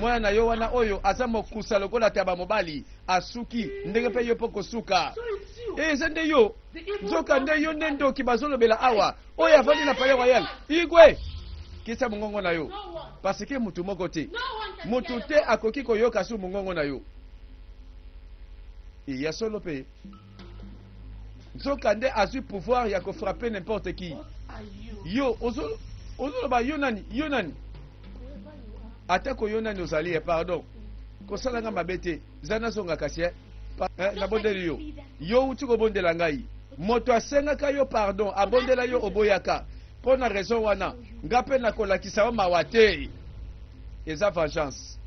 mwana na yo wana oyo aza mokusa lokola taba mobali asuki ndenge mpe yo mpo kosuka. So it's you. Eh, eza nde yo The evil nzoka one. nde yo nde ndoki bazolobela awa oyo avandi na palais royal. Igwe, kisa mongongo na yo, No one. parce que mutu moko te, No one can mutu hear your te akoki koyoka su mongongo na yo. E, ya solo mpe nzoka nde azwi pouvoir ya kofrappe n'importe qui. What are you? Yo ozoloba yo nani, yo nani? Whoever you are. Atako yo nani ozali, eh, pardon, kosalanga mabe te, za nazonga kasi, eh. Nabondeli yo, yo uti kobondela ngai, moto asengaka yo pardon, abondela yo, oboyaka. Mpo na raison wana nga mpe nakolakisa yo mawa te. Eza vengeance,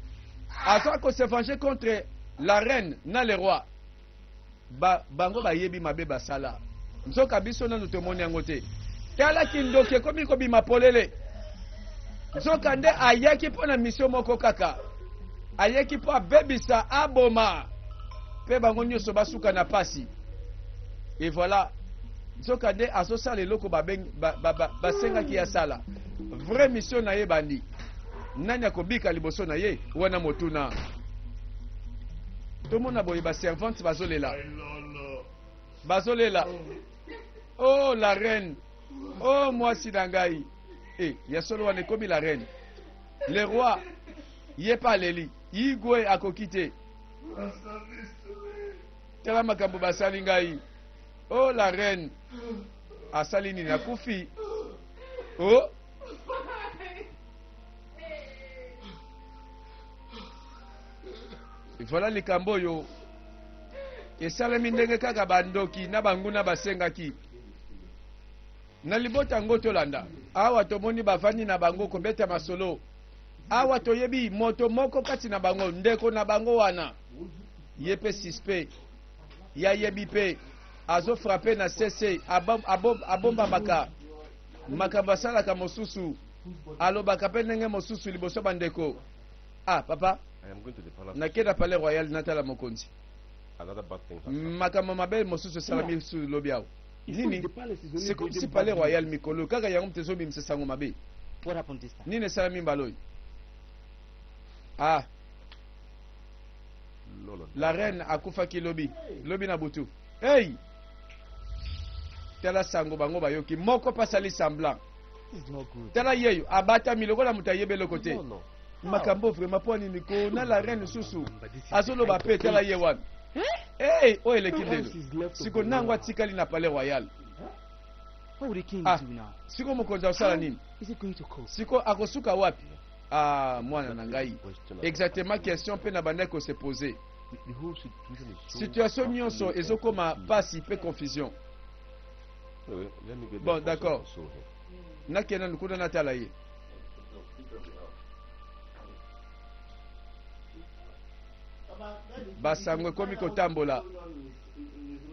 aza kose venger contre la reine na le roi. Bango bayebi mabe basala, nzoka biso nanu tomoni yango te. Tala kindoki ekomi kobima polele. Nzoka nde ayaki mpo na mission moko kaka, ayaki mpo abebisa, aboma, mpe bango nyonso basuka na pasi. Et voilà, nzoka nde azosala eloko basengaki asala. Vraie mission na ye bandi, nani akobika liboso na ye wana? Motuna. Tomona boye baservante bazolela, bazolela: "Oh la reine, oh mwasi na ngai." E, ya solo wana ekomi la reine, le roi ye mpe aleli. Igwe akoki te. Tala makambo basali ngai. Oh la reine, asali nini? Akufi. Oh, voilà likambo oyo esalemi ndenge kaka bandoki na banguna basengaki na libota yango. Tolanda awa, tomoni bavandi na bango kobeta masolo. Awa toyebi moto moko kati na bango, ndeko na bango wana, ye mpe suspect, ye ayebi mpe azofrappe na sese, abombamaka makambo asalaka mosusu, alobaka mpe ndenge mosusu liboso bandeko. Ah papa. I am going to the palace. Nakei na palais royal, natala mokonzi. Another bad thing has happened. Makambo mabe mosusu esalami su lobi awa. Nini? C'est comme si palais royal mikolo kaka yango moto ezobimisa sango mabe. What happened this time? Nini esalami mbala oyo? Ah. Lolo. La reine akufaki lobi, lobi na butu. Hey, tala sango bango bayoki, moko mpe asali semblant. This is not good. Tala yeyo abatami lokola moto ayebi eloko te. No, no. Makambo vraiment, mpo nini ko na la reine lisusu azoloba mpe? Tala ye wana. Hey, oyo eleki ndelo. Siko nango atikali na palais royal. What will the king Ah. do now? Siko mokonzi akosala nini? Is he going to cope? Siko akosuka wapi? Ah, mwana na ngai. Question I Exactement, question mpe na bandaki kose poser. The whole situation is so Situation nyonso baffling and ezokoma confusing. pasi mpe confusion. Anyway, let me get Bon, the force d'accord. and console him. Nakende nanu kuna natala ye. Basango ekomi kotambola,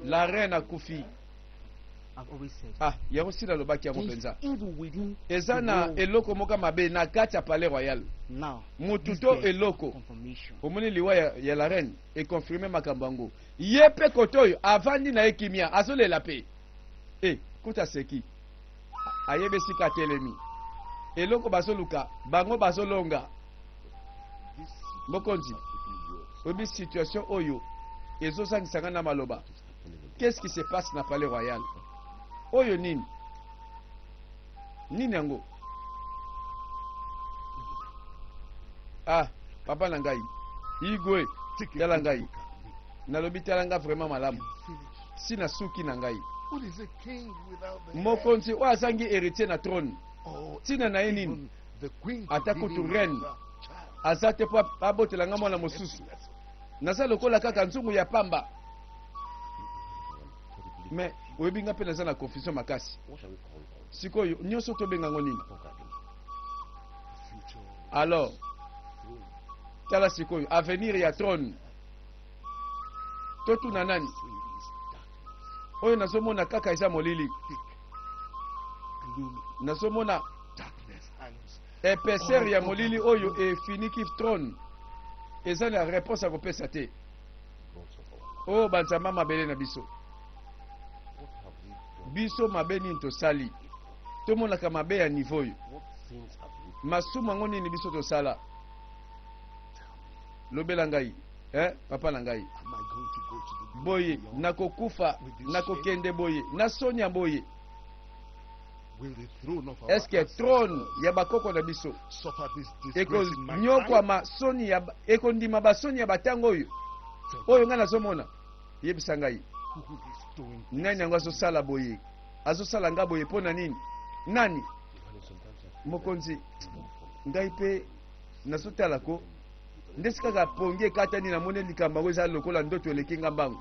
la reine akufi. I've always said. Ah, yango si nalobaki yango There is mpenza. evil within Eza the na world eloko moko mabe na kati ya palais royal. now. Motu This to death eloko. confirmation. Omoni liwa ya la reine econfirme makambo yango. Ye mpe kote oyo avandi na ye kimia, azolela mpe e kuta seki, ayebi esika atelemi, eloko bazoluka bango bazolonga. Mokonzi, oyebi situation oyo ezozangisa ngai na maloba. Qu'est-ce qui se passe na palais royal oyo? Nini nini yango? Ah papa na ngai Igwe, tala ngai, nalobi tala nga vraiment malamu si nasuki na ngai. What is a king without the heir? Mokonzi oyo azangi héritier na trône, Or ntina na ye nini? even the queen to Ata give kutu him reine another child. aza te mpo abotela nga mwana mosusu, naza lokola kaka nzungu ya pamba. Mais oyebi nga mpe naza na confusion makasi. What shall we call it? Sikoyo nyonso tobenga ngo nini? Talk again. Future Alors tala sikoyo avenir ya trône, totuna nani? is darkness, Oyo nazomona kaka eza molili. Thick, gloomy Nazomona darkness hangs Épaisseur ya molili oyo efiniki trône eza na réponse ya kopesa te. Gods of our land. Oyo banzambe ya mabele na biso, What have we done? biso mabe nini tosali? Tomonaka mabe ya niveau oyo. What sins have we Masumu yango nini biso tosala? Lobela ngai, eh, papa na ngai. Am I going to go to the great Boye beyond? nakokufa, nakokende boye na soni ya boye. Will the throne of our Eske ancestors trône ya bakoko na biso suffer this disgrace in my time? ekonyokwama soni ya ekondima basoni ya batango oyo Tell me oyo ngai nazomona? Yebisa ngai, who is doing this? nani yango azosala boye, azosala nga boye mpo na nini? Nani? Yohane, sometimes I feel Mokonzi, like more from ngai mpe nazotala ko ndesi kaka pongi ekatani, namoni likambo yango eza lokola ndoto eleki nga mbangu.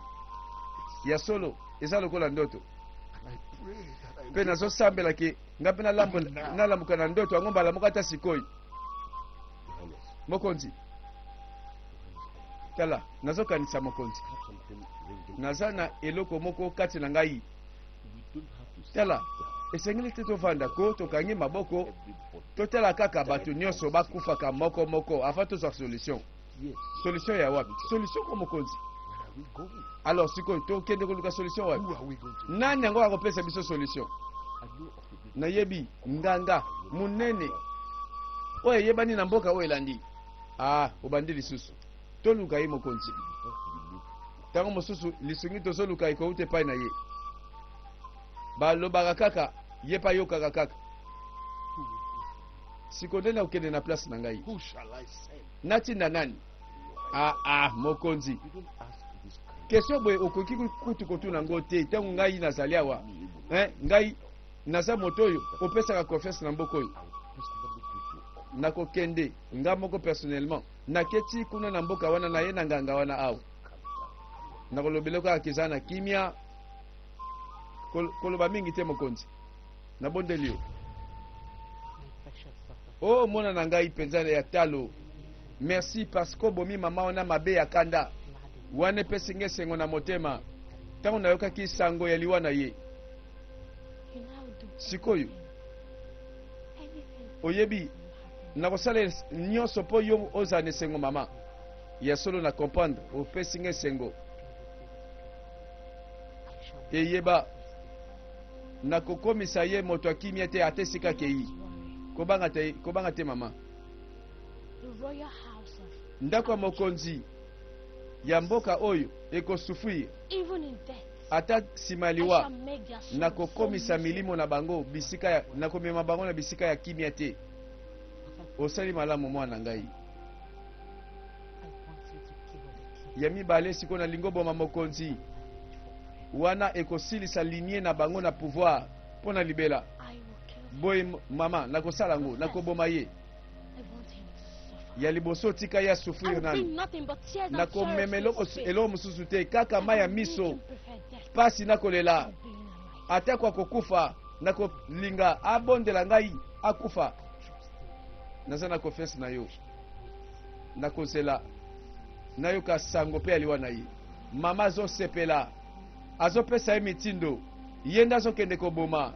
Ya solo, eza lokola ndoto. And I pray that I Mpe nazosambelaki ngai mpe nalamuka na ndoto yango mbala moko ata sikoyo. Yohane, Mokonzi, tala, nazokanisa, mokonzi, I have something ringing. naza na eloko moko kati na ngai. We don't have to sit Tala, down. esengeli te tovanda ko tokangi maboko, Everybody. totala kaka bato nyonso bakufaka moko moko avant tozwa solution. Yes. Solution ya wapi? Solution ko, mokonzi? Where are we going? Alors sikoyo tokende koluka solution wapi? Who are we going to? Nani yango akopesa biso solution? I know of the great Nayebi nganga monene oyo eyebani na mboka oyo elandi. Ah, obandi lisusu. Toluka ye, mokonzi. Ntango mosusu lisungi tozoluka ekouta epai na ye. Balobaka kaka ye mpe ayokaka kaka. Who will go for me? Siko nde nakokende na place na ngai? Who shall I send? Natinda nani? Ah ah, mokonzi, You don't ask this kind question boye okoki kutu kotuna yango te ntango ngai nazali awa. Eh, ngai naza moto oyo opesaka confiance na mboka oyo. I will personally give you up. Nakokende nga moko personnellement, naketi kuna na mboka wana na ye na nganga wana awa. Calm down. Nakolobela kaka eza na kimia. Koloba mingi te, mokonzi, nabondeli yo. My precious daughter. O mona na ngai mpenza ya talo, merci parce que obomi mama wana mabe ya kanda. Gladly. Wana epesi ngai esengo na motema ntango nayokaki sango ya liwa na ye. You now do Sikoyo, everything. Anything oyebi, you happy. nakosala nyonso mpo yo ozala na esengo. Mama, ya solo, na comprendre, opesi ngai esengo. I shall Eyeba, nakokomisa ye moto akimia te ata esika akei. Don't worry. Kobanga te, kobanga te, mama. The royal house of Ndako ya mokonzi ya mboka oyo ekosouffrir. Even in death, Ata nsima ya I liwa, shall make their souls so nakokomisa miserable. milimo na bango bisika ya, nakomema bango na bisika ya kimia te. Osali malamu, mwana ngai. I want you to kill the king. Ya mibale, sikoyo nalingi oboma mokonzi wana, ekosilisa linie na bango na pouvoir mpo na libela. I will kill him. Boye mama, nakosala yango, nakoboma ye. I want him to suffer. Ya liboso, tika ye I asouffrir will nanu. bring nothing but tears and sorrow Nakomema to eloko his face. eloko mosusu te, kaka I mai ya will make miso, him prefer death pasi nakolela. to being alive. Atako akokufa, nakolinga abondela ngai akufa. Naza na confiance na yo. Nakozela nayoka sango mpe aliwa na ye. Mama azosepela, azopesa ye mitindo, ye nde azokende koboma.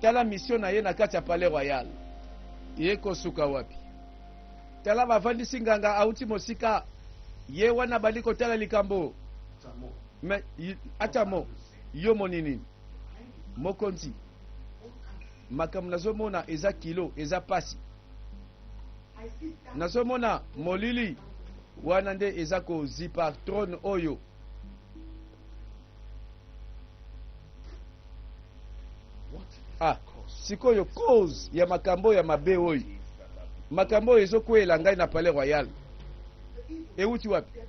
Tala mission na ye na kati ya palais royal ye kosuka wapi. Tala, bavandisi nganga auti mosika, ye wana bali kotala likambo. Me ata mo yo moni nini, mokonzi? Makambo nazomona eza kilo, eza pasi. Nazomona molili wana nde eza kozipa trône oyo. Ah, sikoyo cause ya makambo ya mabe oyo, makambo oyo ezokweyela ngai na palais royal euti wapi?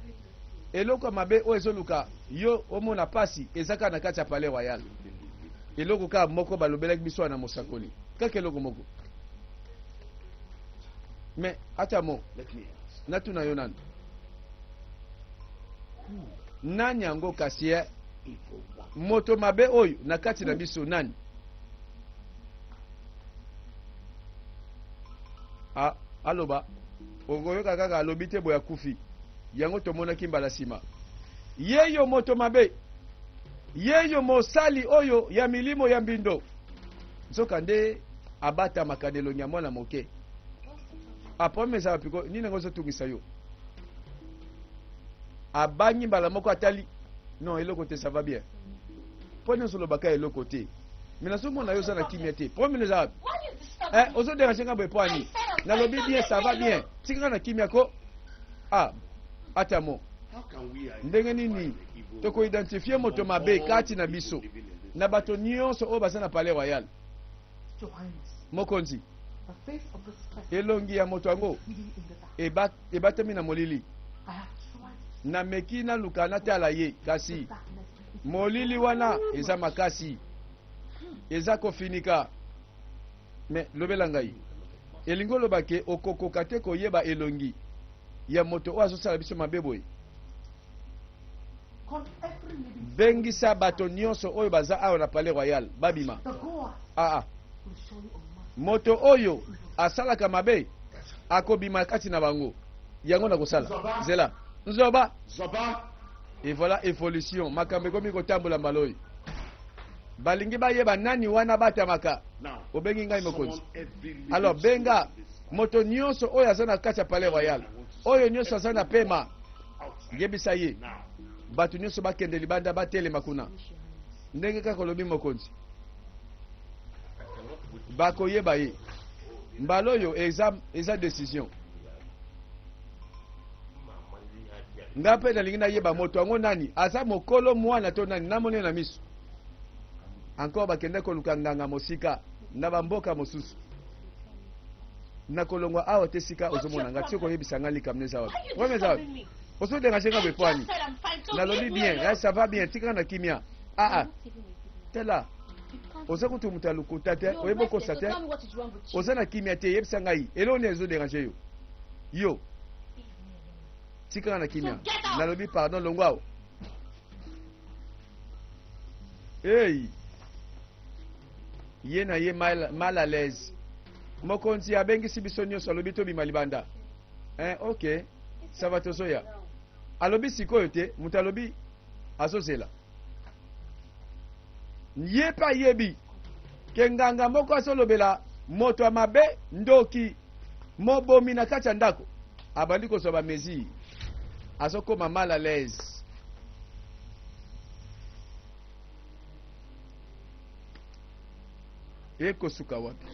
Eloko ya mabe oyo ezoluka yo omona pasi eza kaka na kati ya palais royal. Eloko kaka moko balobelaki biso wana mosakoli, kaka eloko moko. Mais ata mo Let me ask. natuna yo nanu, nani yango kasi ye Evil one. moto mabe oyo na kati na biso? Nani? Ah, aloba, okoyoka kaka alobi te boye, akufi. Yango tomonaki mbala nsima. Ye yo moto mabe, ye yo mosali oyo ya milimo ya mbindo, nzoka nde abatamaka na elongi ya mwana moke. Ah, problème eza wapi ko? Nini yango ezotungisa yo? Abangi mbala moko atali. Non, eloko te, ça va bien. Mpo nini ozolobaka eloko te? Mais nazomona yo oza na kimia te. Problème eza wapi? Why you disturbing Eh, me? ozoderange nga boye mpo ani? I said I'm fine, Nalobi so bien, leave ça me va bien. alone. Tika nga na kimia ko. Ah, ata mo. How can we Ndenge identify nini the evil tokoidentifie moto among mabe all kati the na people biso living in this na bato nyonso oyo baza na palais royal? Your Highness, Mokonzi, the face of this person elongi ya moto yango is hidden in the dark. ebatami na molili. I have tried to Nameki naluka natala ye, see kasi the darkness is molili wana eza makasi, eza kofinika. Me lobela ngai, elingi oloba ke okokoka te koyeba elongi ya moto oyo azosala biso mabe boye? Call every living soul. Bengisa bato nyonso oyo baza awa na palais royal babima. The Goa Aa, will surely unmask moto oyo asalaka mabe akobima kati na bango. Yango nakosala nzela nzoba. Zoba, Et voilà évolution, makambo ekomi kotambola mbala oyo. Balingi bayeba nani wana batamaka. now Obengi ngai mokonzi? summon every living Alors soul benga in this moto nyonso oyo aza na kati ya palais royal, oyo nyonso aza na pema, outside yebisa ye now. bato nyonso bakende libanda, batelema kuna. Wish, Your Highness. Ndenge kaka olobi mokonzi, I cannot witness bakoyeba ye mbala oyo. Eza décision. Nga mpe nalingi nayeba moto yango nani, aza mokolo, mwana to nani, namoni ye na miso. Encore bakende koluka nganga mosika na bamboka mosusu. Nakolongwa awa te sika ozomona nga ti koyebisa nga likambo eza wapi. Why you Problème eza wapi? disturbing me? Ozoderange nga I boye po ani? just said I'm fine, so Nalobi leave me bien, alone. eh, ça va bien, tikanga na kimia. Aa, You're not even a good man. tala, You can't oza kutu moto ya lokuta te, You're oyebi restless, okosa so te. tell me what is wrong with you. Oza na kimia te, yebisa ngai eloko nini ezoderange yo. Yo, Leave me alone. tikanga na kimia. So get out. Nalobi pardon, longwa awa. Ei, ye na ye mal à l'aise. Mokonzi abengisi biso nyonso, alobi tobima libanda. Eh, ok, ça va, tozoya. Alobi sikoyo te, moto alobi azozela ye mpe ayebi ke nganga moko azolobela moto ya mabe, ndoki, mobomi na kati ya ndako. Abandi kozwa bamesure, azokóma mal à l'aise. Ekosuka wapi?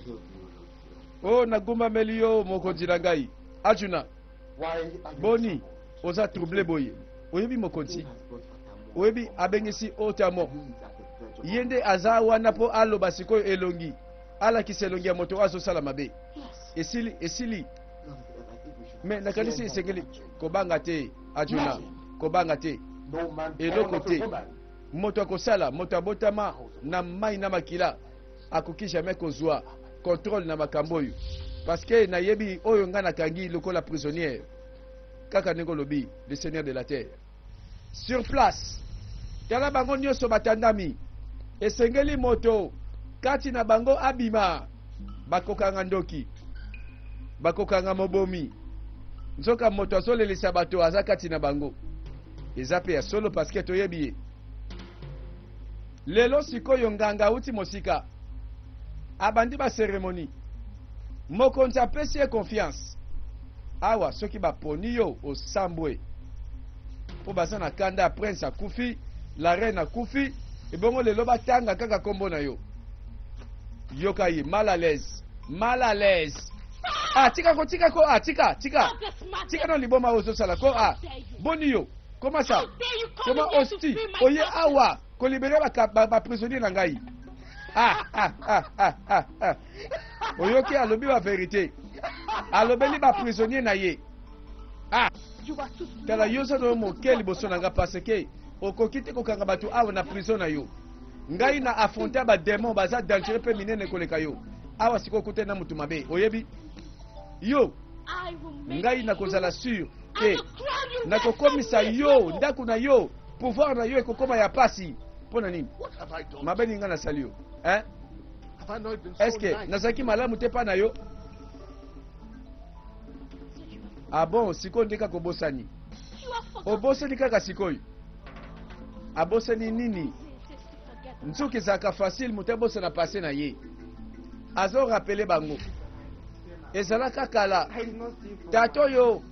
O, nagumbameli yo, mokonzi na ngai. Ajuna. Why are you Boni troubled? oza trouble boye? Oyebi mokonzi, Who has brought Fatamo? oyebi abengisi otamo. He is at the verge of Ye nde aza wana mpo aloba sikoyo elongi, alakisa elongi ya moto oyo azosala mabe. Yes. Esili, esili. No, I think we should Me nakanisi fear esengeli nothing. kobanga te, Ajuna, kobanga te. No man born Eloko of a te. woman Moto akosala, moto abotama na mai na makila akoki jamais kozwa contrôle na makambo oyo, parce que nayebi oyo ngai nakangi lokola prisonnière, kaka ndenge olobi, le seigneur de la terre. Sur place, tala bango nyonso batandami. Esengeli moto kati na bango abima. Bakokanga ndoki, bakokanga mobomi. Nzoka moto azolelisa bato aza kati na bango. Eza mpe ya solo, parce que toyebi ye lelo. Sikoyo nganga awuti mosika, abandi bacérémonie. Mokonzi apesi ye confiance. Awa soki baponi yo, osambwe, mpo baza na kanda ya prince akufi, la reine akufi, ebongo lelo batanga kaka nkombo na yo. Yoka ye, mal à l'aise, mal à l'aise. Ah, tika ko, tika ko, ah, tika, tika. Stop this madness. Tika na liboma oyo ozosala ko. Ah, How dare you? boni yo, comment ça? How dare you come Comment here to osti free my oye captives? awa kolibere baprisonnier na ngai? Ah, ah, ah, ah, ah, ah. Oyoki, alobi bavérité, alobeli baprisonnier na ye. Ah, You are too small. Tala yo, oza na yo moke liboso na nga, parce que okoki te kokanga bato awa na prison na yo. Ngai na affronte badémon baza dangereux mpe minene koleka yo. Awa sikoyo okutani na motu mabe, oyebi yo. I will make Ngai nakozala you sûr and ke the crown you nakokomisa wear so yo, miserable. ndako na yo, pouvoir na yo ekokóma ya pasi. Mpo na nini? What have I done? Mabe nini ngai nasali yo, hein? Have I not been so Est ce que nice? nazalaki malamu te mpa na yo? So you have, Ah bon, sikoyo nde kaka obosani? you have forgotten. Obosani kaka sikoyo? Abosani nini? It is to forget. Nzoki ezalaka facile moto abosana passé na ye. Azorappeler bango. Ezalaka kala. Tata oyo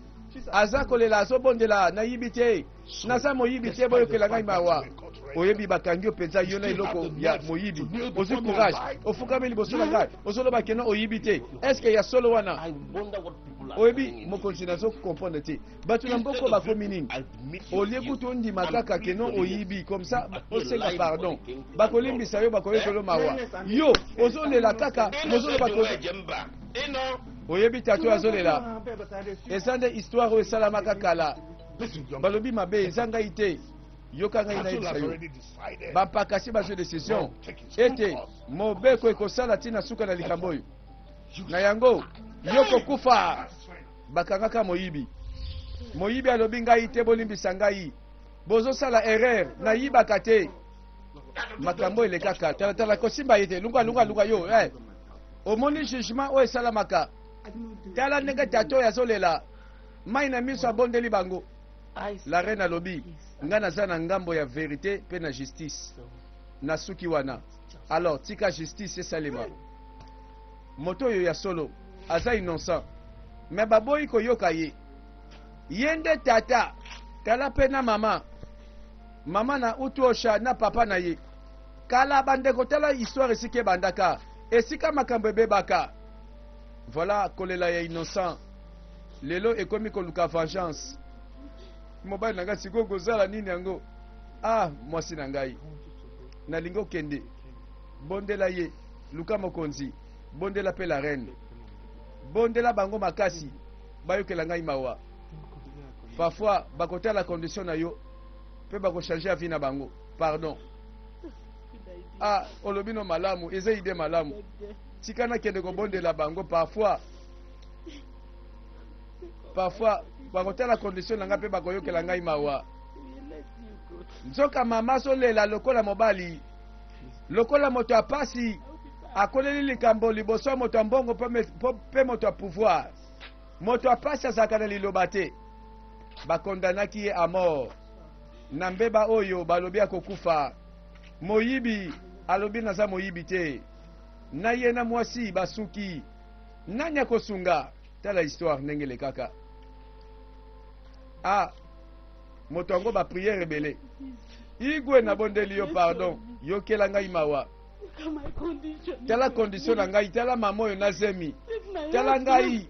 aza kolela, azobondela: nayibi te, naza moyibi te, boyokela ngai mawa. Oyebi, bakangi yo mpenza, yo na eloko ya moyibi. Ozwi courage, ofukami liboso na ngai, ozoloba que non, oyibi te. Est-ce ya solo wana? Oyebi, mokonzi, nazo comprendre te. Bato na mboko bakomi nini? Olie kutu ondima kaka que non, oyibi, comme ça osenga pardon, bakolimbisa yo, bakoyokelo mawa. Yo ozolela kaka, mozoloba. Oyebi, tata oyo azolela, eza nde histoire oyo esalamaka kala. Balobi mabe eza ngai te. Yoka ngai nayebisa yo, bampakasi bazwi décision ete mobeko ekosala ntina suka na likambo oyo. Na yango yo kokufa. Bakangaka moyibi. Moyibi alobi: ngai te, bolimbisa ngai, bozosala erreur, nayibaka te. Makambo elekaka. Talatala, kosimba ye te. Lunga, lunga, lunga yo eh. Omoni jugement oyo esalamaka? Tala ndenge tata oyo azolela, mai na miso, abondeli bango. La reine alobi: ngai naza na ngambo ya vérité mpe na justice. Nasuki wana. Alors tika justice esalema. Moto oyo ya solo aza innocent, mais baboyi koyoka ye. Ye nde tata. Tala mpe na mama, mama na Utuosha na papa na ye kala. Bandeko, tala histoire esika ebandaka, esika makambo ebebaka. Voilà kolela ya innocent. Lelo ekomi koluka vengeance. Mobali na ngai, sikoyo kozala nini yango? Ah, mwasi na ngai, nalingi okende bondela ye. Luka mokonzi, bondela mpe la reine, bondela bango makasi, bayokela ngai mawa. Parfois bakotala condition na yo mpe bakochange avis na bango. Pardon. Ah, olobi no malamu, eza idée malamu. Tika nakende kobondela bango. Parfois bakotala condition na ngai mpe bakoyokela ngai mawa. Nzoka mama azolela lokola mobali, lokola moto ya pasi akoleli likambo liboso ya moto ya mbongo mpe moto ya pouvoir. Moto ya pasi azalaka na liloba te. Bakondanaki ye à mort na mbeba oyo balobi akokufa. Moyibi alobi: naza moyibi te. Na ye na mwasi basuki, nani akosunga? Tala histoire ndenge elekaka. Ah, moto yango, baprière ebele. Igwe, nabondeli yo, pardon, yokela ngai mawa. Tala condition na ngai, tala mama oyo nazemi, tala ngai.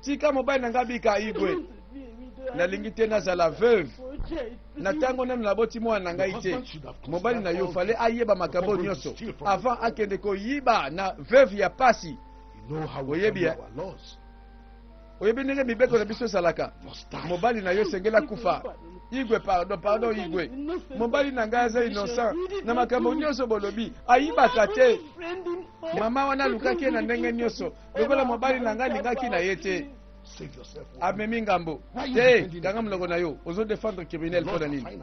Tika mobali na ngai bika. Igwe, nalingi te nazala veuve na ntango nano naboti mwana na ngai te. Mobali na yo fallait ayeba makambo nyonso avant akende koyiba na veuve ya pasi. Oyebi, oyebi ndenge mibeko na biso ezalaka. Mobali na yo esengeli akufa. Igwe, pardon, pardon. Igwe, mobali na ngai aza innocent na makambo nyonso bolobi. Ayibaka te. Mama wana alukaki ye na ndenge nyonso. Lokola mobali na ngai alingaki na ye te, amemi ngambo te. Kanga monoko na yo. Ozodefendre criminel mpo na nini?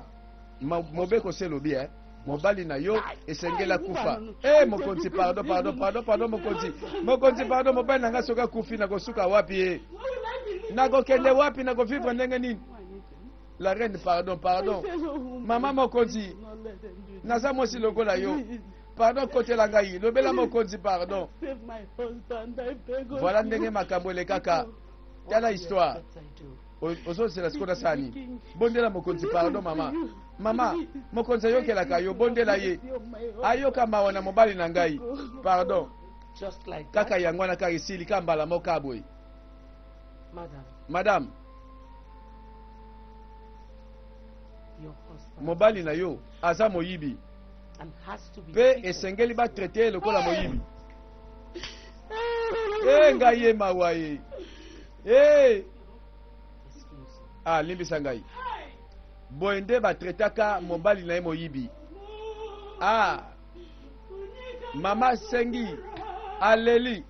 Mobeko se elobi eh? Mobali na yo esengeli akufa. E mokonzi, pardon, pardon, pardon, pardon. Mokonzi, mokonzi, pardon. Mobali na ngai soki akufi, nakosuka wapi ye? Nakokende wapi? Nakovivre ndenge nini? La reine, pardon, pardon. Mama mokonzi, naza mwasi lokola yo. Pardon, kotela ngai, lobela mokonzi, pardon. Voilà ndenge makambo elekaka. Tala histoire. Ozozela sikoyo nasala nini? Bondela mokonzi, pardon. Mama, mama, mokonzi ayokelaka yo. Bondela ye ayoka mawa na mobali na ngai, pardon. Kaka yango wana, kaka esili ka mbala moko boye. Madame, mobali na yo aza moyibi mpe esengeli batraite ye lokola moyibi. E ngai ye mawa ye e. Ah, limbisa ngai. Boye nde batraitaka mobali na ye moyibi. Ah, mama asengi, aleli,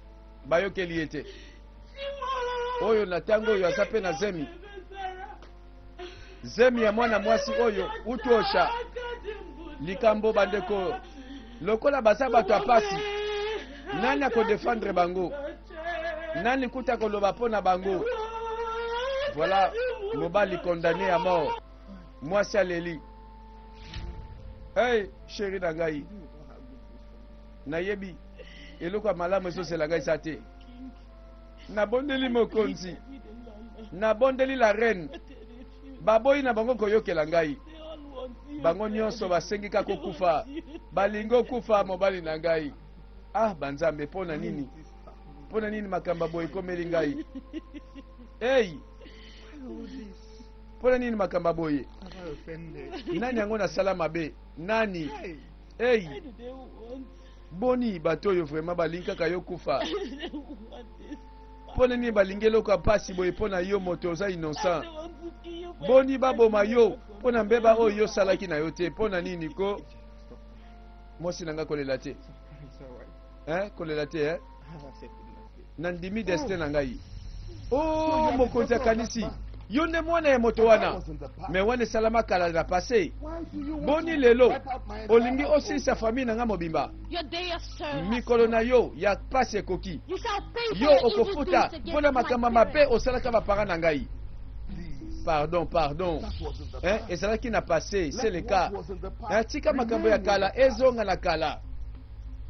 bayokeli ye te. Oyo na ntango oyo aza mpe na zemi, zemi ya mwana mwasi oyo Utuosha. Likambo, bandeko, lokola baza bato ya pasi, nani akodefendre bango? Nani kuta koloba mpo na bango? Voilà mobali condamné à mort. Mwasi aleli: hey, chéri na ngai, nayebi eloko ya malamu ezozela ngai eza te. Nabondeli mokonzi, Pleaded with the landlord. nabondeli la reine, But they refused. baboyi na bango koyokela ngai. They all want you Bango dead. nyonso basengi kaka They kokufa, want you balingi dead. okufa mobali na ngai. Ah banzambe, mpo na nini, mpo na nini makambo ya boye ekomeli ngai? Ei, mpo na nini makambo ya boye? Have I offended? Nani yango nasala mabe? Nani? Hey, Ei, Why do they want? boni bato oyo vraiment balingi kaka yo kufa? Why do they want this? Mpo na nini balingi eloko ya mpasi boye mpo na yo moto oza innocent? They want to kill you for Boni baboma everything yo you have mpo na mbeba committed. oyo osalaki na yo te? Mpo na nini ko mwasi na ngai kolela te? It's all right. Hein? Kolela te, hein? I have accepted my fate. Nandimi destin na ngai. O mokonzi akanisi yo nde mwana ya moto wana, me wana esalama kala na passé. Why do you want Boni to lelo wipe out my entire olingi household? osilisa famille na ngai mobimba? Your day of sorrow has Mikolo come. na yo ya pasi ekoki. You shall pay for Yo your evil okofuta deeds mpo na against my makambo mabe parents. osalaka bapara na ngai. Please. Pardon, pardon. That was in the Hein, past. ezalaki na passé, c'est le Let cas. what was in the past Hein, tika makambo ya remain in kala the past. ezonga na kala.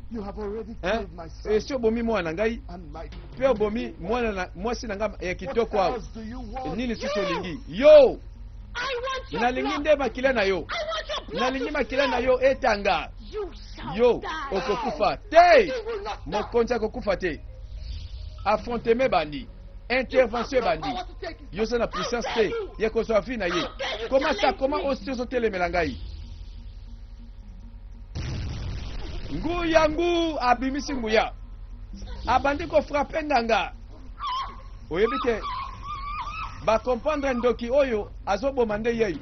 You have already Hein? killed my son Esi obomi mwana na ngai and my mpe obomi mwana na mwasi na ngai ya What kitoko awa. else do you want? Nini susu olingi? Yo, I want your nalingi blood. nde makila na yo. I want your blood Nalingi to makila na flow. yo etanga. You shall Yo die. okokufa te. You will not stop. Mokonzi akokufa te. Affronteme ebandi, intervention ebandi. Yo oza na puissance te ya kozwa vi na ye. Koma sa koma osi ozotelemela ngai. Nguya ngu abimisi nguya, abandi kofrape nganga. Oyebi te bakomprendre ndoki oyo azoboma nde yei.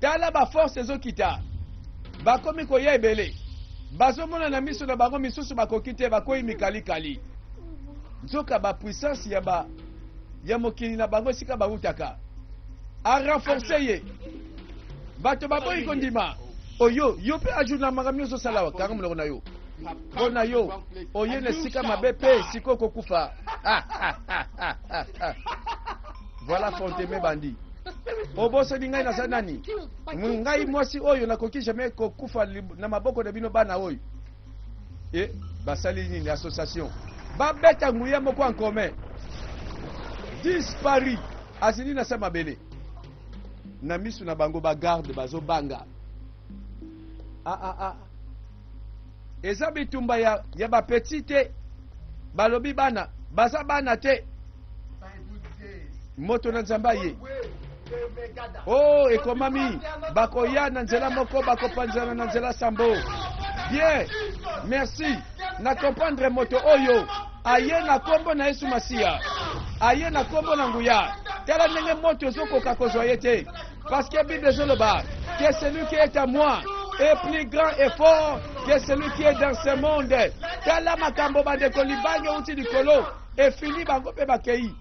Tala baforce ezokita, bakomi koya ebele, bazomona na miso na bango misusu bakoki te, bakwei mikalikali. Nzoka bapuissance ya ba ya mokili na bango esika bawutaka arenforce ye. Bato baboyi kondima oyo yo mpe ajour makambo nyonso osala awa. Kanga monoko na yo You have mpo come na to the yo wrong place, oye and na you esika shall mabe mpe die. sikoyo kokufa. Ah, ah, ah, ah, ah, ah. Voilà Fonteme bandi obosani ngai naza nani? Ngai mwasi oyo nakoki jamais kokufa na maboko na bino bana oyo. E basali nini? Association babeta nguya moko en commun, disparu azali na sa mabele na miso na bango. Bagarde bazobanga. Ah, ah, ah. Eza bitumba ya bapeti te. Balobi bana baza bana te. Bible says, Moto na Nzambe aye. one way they may gather. O ekomami bakoya na nzela moko, bakopanzana na nzela sambo. Bien, merci na comprendre. Moto oyo aye na nkombo na Yesu Masiya, aye na nkombo na nguya. Tala ndenge moto ezokoka kozwa ye te, parce que Bible ezoloba que celui qui est à moi est plus grand et fort que celui qui est dans ce monde. Tala makambo bandeko, libange euti likolo efini bango mpe bakei.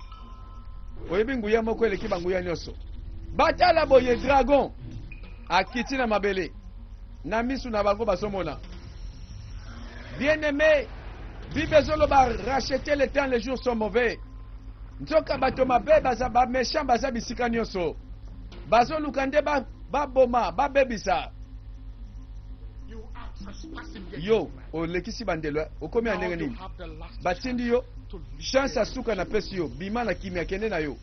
Oyebi nguya moko eleki banguya nyonso. Batala boye, dragon akiti na mabele na misu na bango bazomona. Bien aimé, Bible ezoloba racheter le temps, les jours sont mauvais. Nzoka bato mabe baza, baméchant baza bisika nyonso, bazoluka nde baboma, babebisa. You are trespassing against Yo man. olekisi bandelo, okomi ya Now ndenge you nini? have the last Batindi yo to leave chance them. ya suka napesi yo, bima na kimia, kende na yo.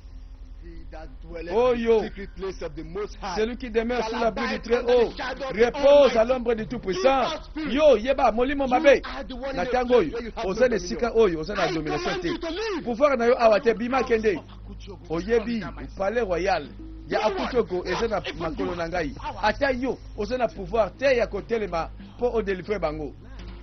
He that dwelleth Oh, in yo. the secret place of the Most High Celui qui demeure shall sous l'abri du abide Très under Haut the shadow of the repose à Almighty. l'ombre du Tout-Puissant. You are spirit. Yo yeba molimo mabe You are the one in na the ntango place oyo where you have oza no na esika dominion. oyo oza na I domination command te. you to leave. Pouvoir na yo awa te, bima, kende. Oyebi Under my palais royal ya Akutoko eza na makolo na ngai. Ata yo oza na pouvoir te ya kotelema mpo odelivre bango.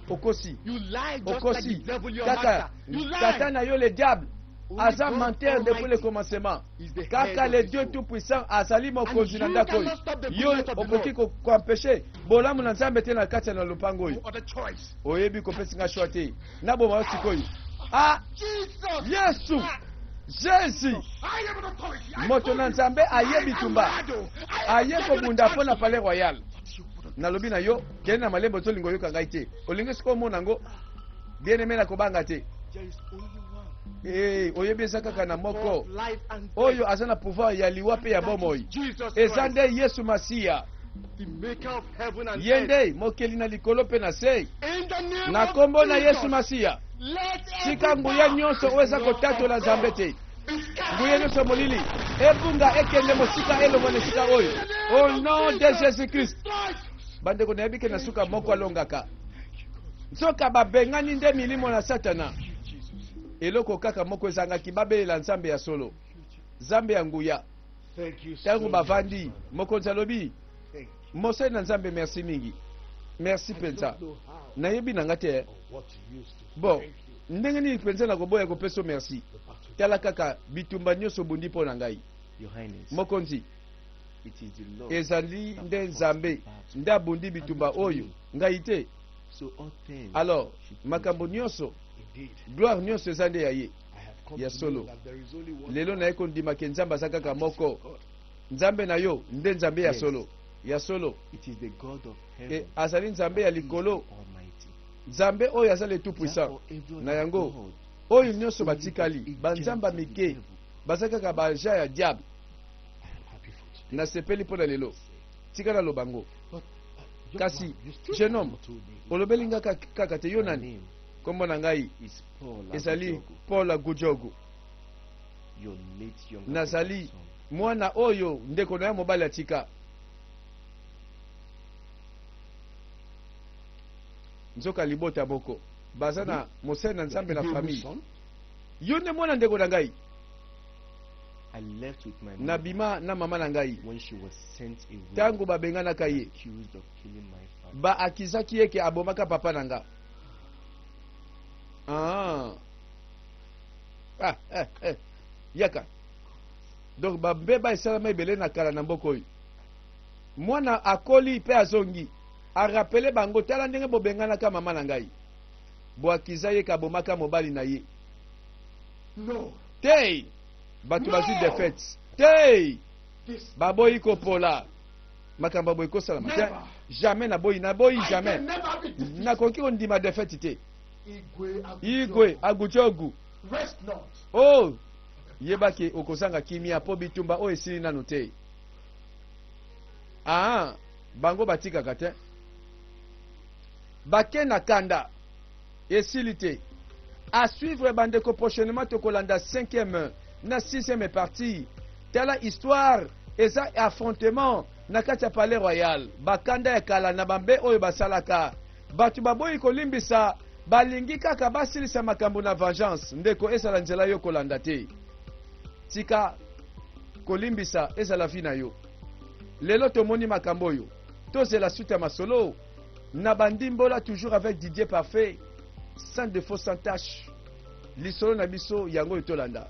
Okosi. You lie just like Okosi the devil, your kaka master. You tata lie. na yo le diable Only aza God menteur depuis le Almighty commencement. is the head Kaka of le this Dieu world. tout puissant azali mokonzi And na you ndako oyo. cannot stop the Yo goodness of the okoki Lord. koempeshe bolamu na Nzambe te na kati ya na lopango oyo. No other choice. Oyebi kopesi nga shwa te, naboma yo sikoyo. Ah, Jesus! Yesu, Jésus! I am an authority. I Moto call na you. Nzambe aye bitumba, I am Lado. I am aye giving you the kobunda mpo na chance. palais royal. But you wouldn't. Nalobi na yo, kende na malembe. Ozolinga oyoka ngai te, olingi sikoyo omona yango. Bien aimé, na kobanga te. There is only one. Eh, oyebi eza kaka na moko Of life and death. oyo aza na pouvoir ya liwa mpe ya bomoi. Jesus Eza Christ, nde Yesu Masiya, the maker of heaven and ye earth. nde mokeli na likolo mpe na se. In the name Na of nkombo na Jesus, Yesu Masiya, Let every Tika nguya nyonso oyo eza kotatola Nzambe te, nguya nyonso ya molili ebunga, ekende mosika, elongwa na esika oyo, au nom de Jésus Christ. Bandeko, nayebi ke na suka moko alongaka. Nzoka babengani nde milimo na Satana. Eloko kaka moko ezangaki, babelela Nzambe ya solo, Nzambe ya nguya. Thank you so Ntango much, bavandi, Father. mokonzi alobi: Thank you. Mosali na Nzambe, merci mingi, merci I mpenza. don't know how Nayebi na nga te or what to use to bon thank you. ndenge nini mpenza nakoboya kopesa yo merci. The battle. Tala kaka bitumba nyonso obundi mpo na ngai. Your Highness, Mokonzi, it is the Lord. ezali nde Nzambe nde abundi bitumba oyo, ngai te. So all things Alors should be makambo nyonso, Indeed, gloire nyonso eza nde ya ye. I have come Ya to solo. know that there is only one Lelo God. naye kondimake Nzambe aza kaka moko. God. Nzambe na yo nde Nzambe ya Yes. solo, ya solo. It is the God of heaven. E azali Nzambe ya that is likolo, the Almighty. Nzambe oyo aza le tout puissant. Therefore, every Na other yango, God oyo is nyonso only batikali the agent banzambe of the mike, devil. baza kaka baja ya diable. I am happy for today. Nasepeli mpo na lelo, tika naloba ngo. But, young Kasi, man, you still jeune have homme, not told me who olobeli nga kaka te yo My nani. name Nkombo na ngai is Paul ezali Agujogu, Paul Agujogu. your late younger Nazali brother's son. mwana oyo ndeko na ya mobali atika. Nzoka libota moko baza na mosali na Nzambe na Igwe famille. son? Yo nde mwana ndeko na ngai. I left with my mother Nabima na mama na ngai when she was sent away, ntango babenganaka ye, accused of killing my father. baakizaki ye ke abomaka papa na nga. Ah. Ah, eh, eh. Yaka donc bambeba esalama ebele na kala na mboka oyo. Mwana akoli mpe azongi, arapele bango: tala ndenge bobenganaka mama na ngai, boakiza ye ke abomaka mobali na ye. No. Te, bato bazwi No! défaite te. This Baboyi kopola. Makambo ya boye ekosalama te. Never. Jamais, naboyi, naboyi. I Jamais. can never be defeated. Nakoki kondima défaite te. Igwe Agujogu. Igwe Agujogu, Rest not. o yebaki okozanga kimia mpo bitumba oyo esili nanu te. Aa, bango batikaka te, bake na kanda, esili te. À suivre, bandeko, prochainement tokolanda 5e na 6e partie. Tala histoire eza affrontement na kati ya palais royal, bakanda ya kala na bambe oyo basalaka. Bato baboyi kolimbisa, balingi kaka basilisa makambo na vengeance. Ndeko, ezala nzela yo kolanda te. Tika kolimbisa ezala vi na yo. Lelo tomoni makambo oyo, tozela suite ya masolo na bandimbola, toujours avec Didier Parfait, sans défaut, sans tâche. Lisolo na biso yango oyo tolanda.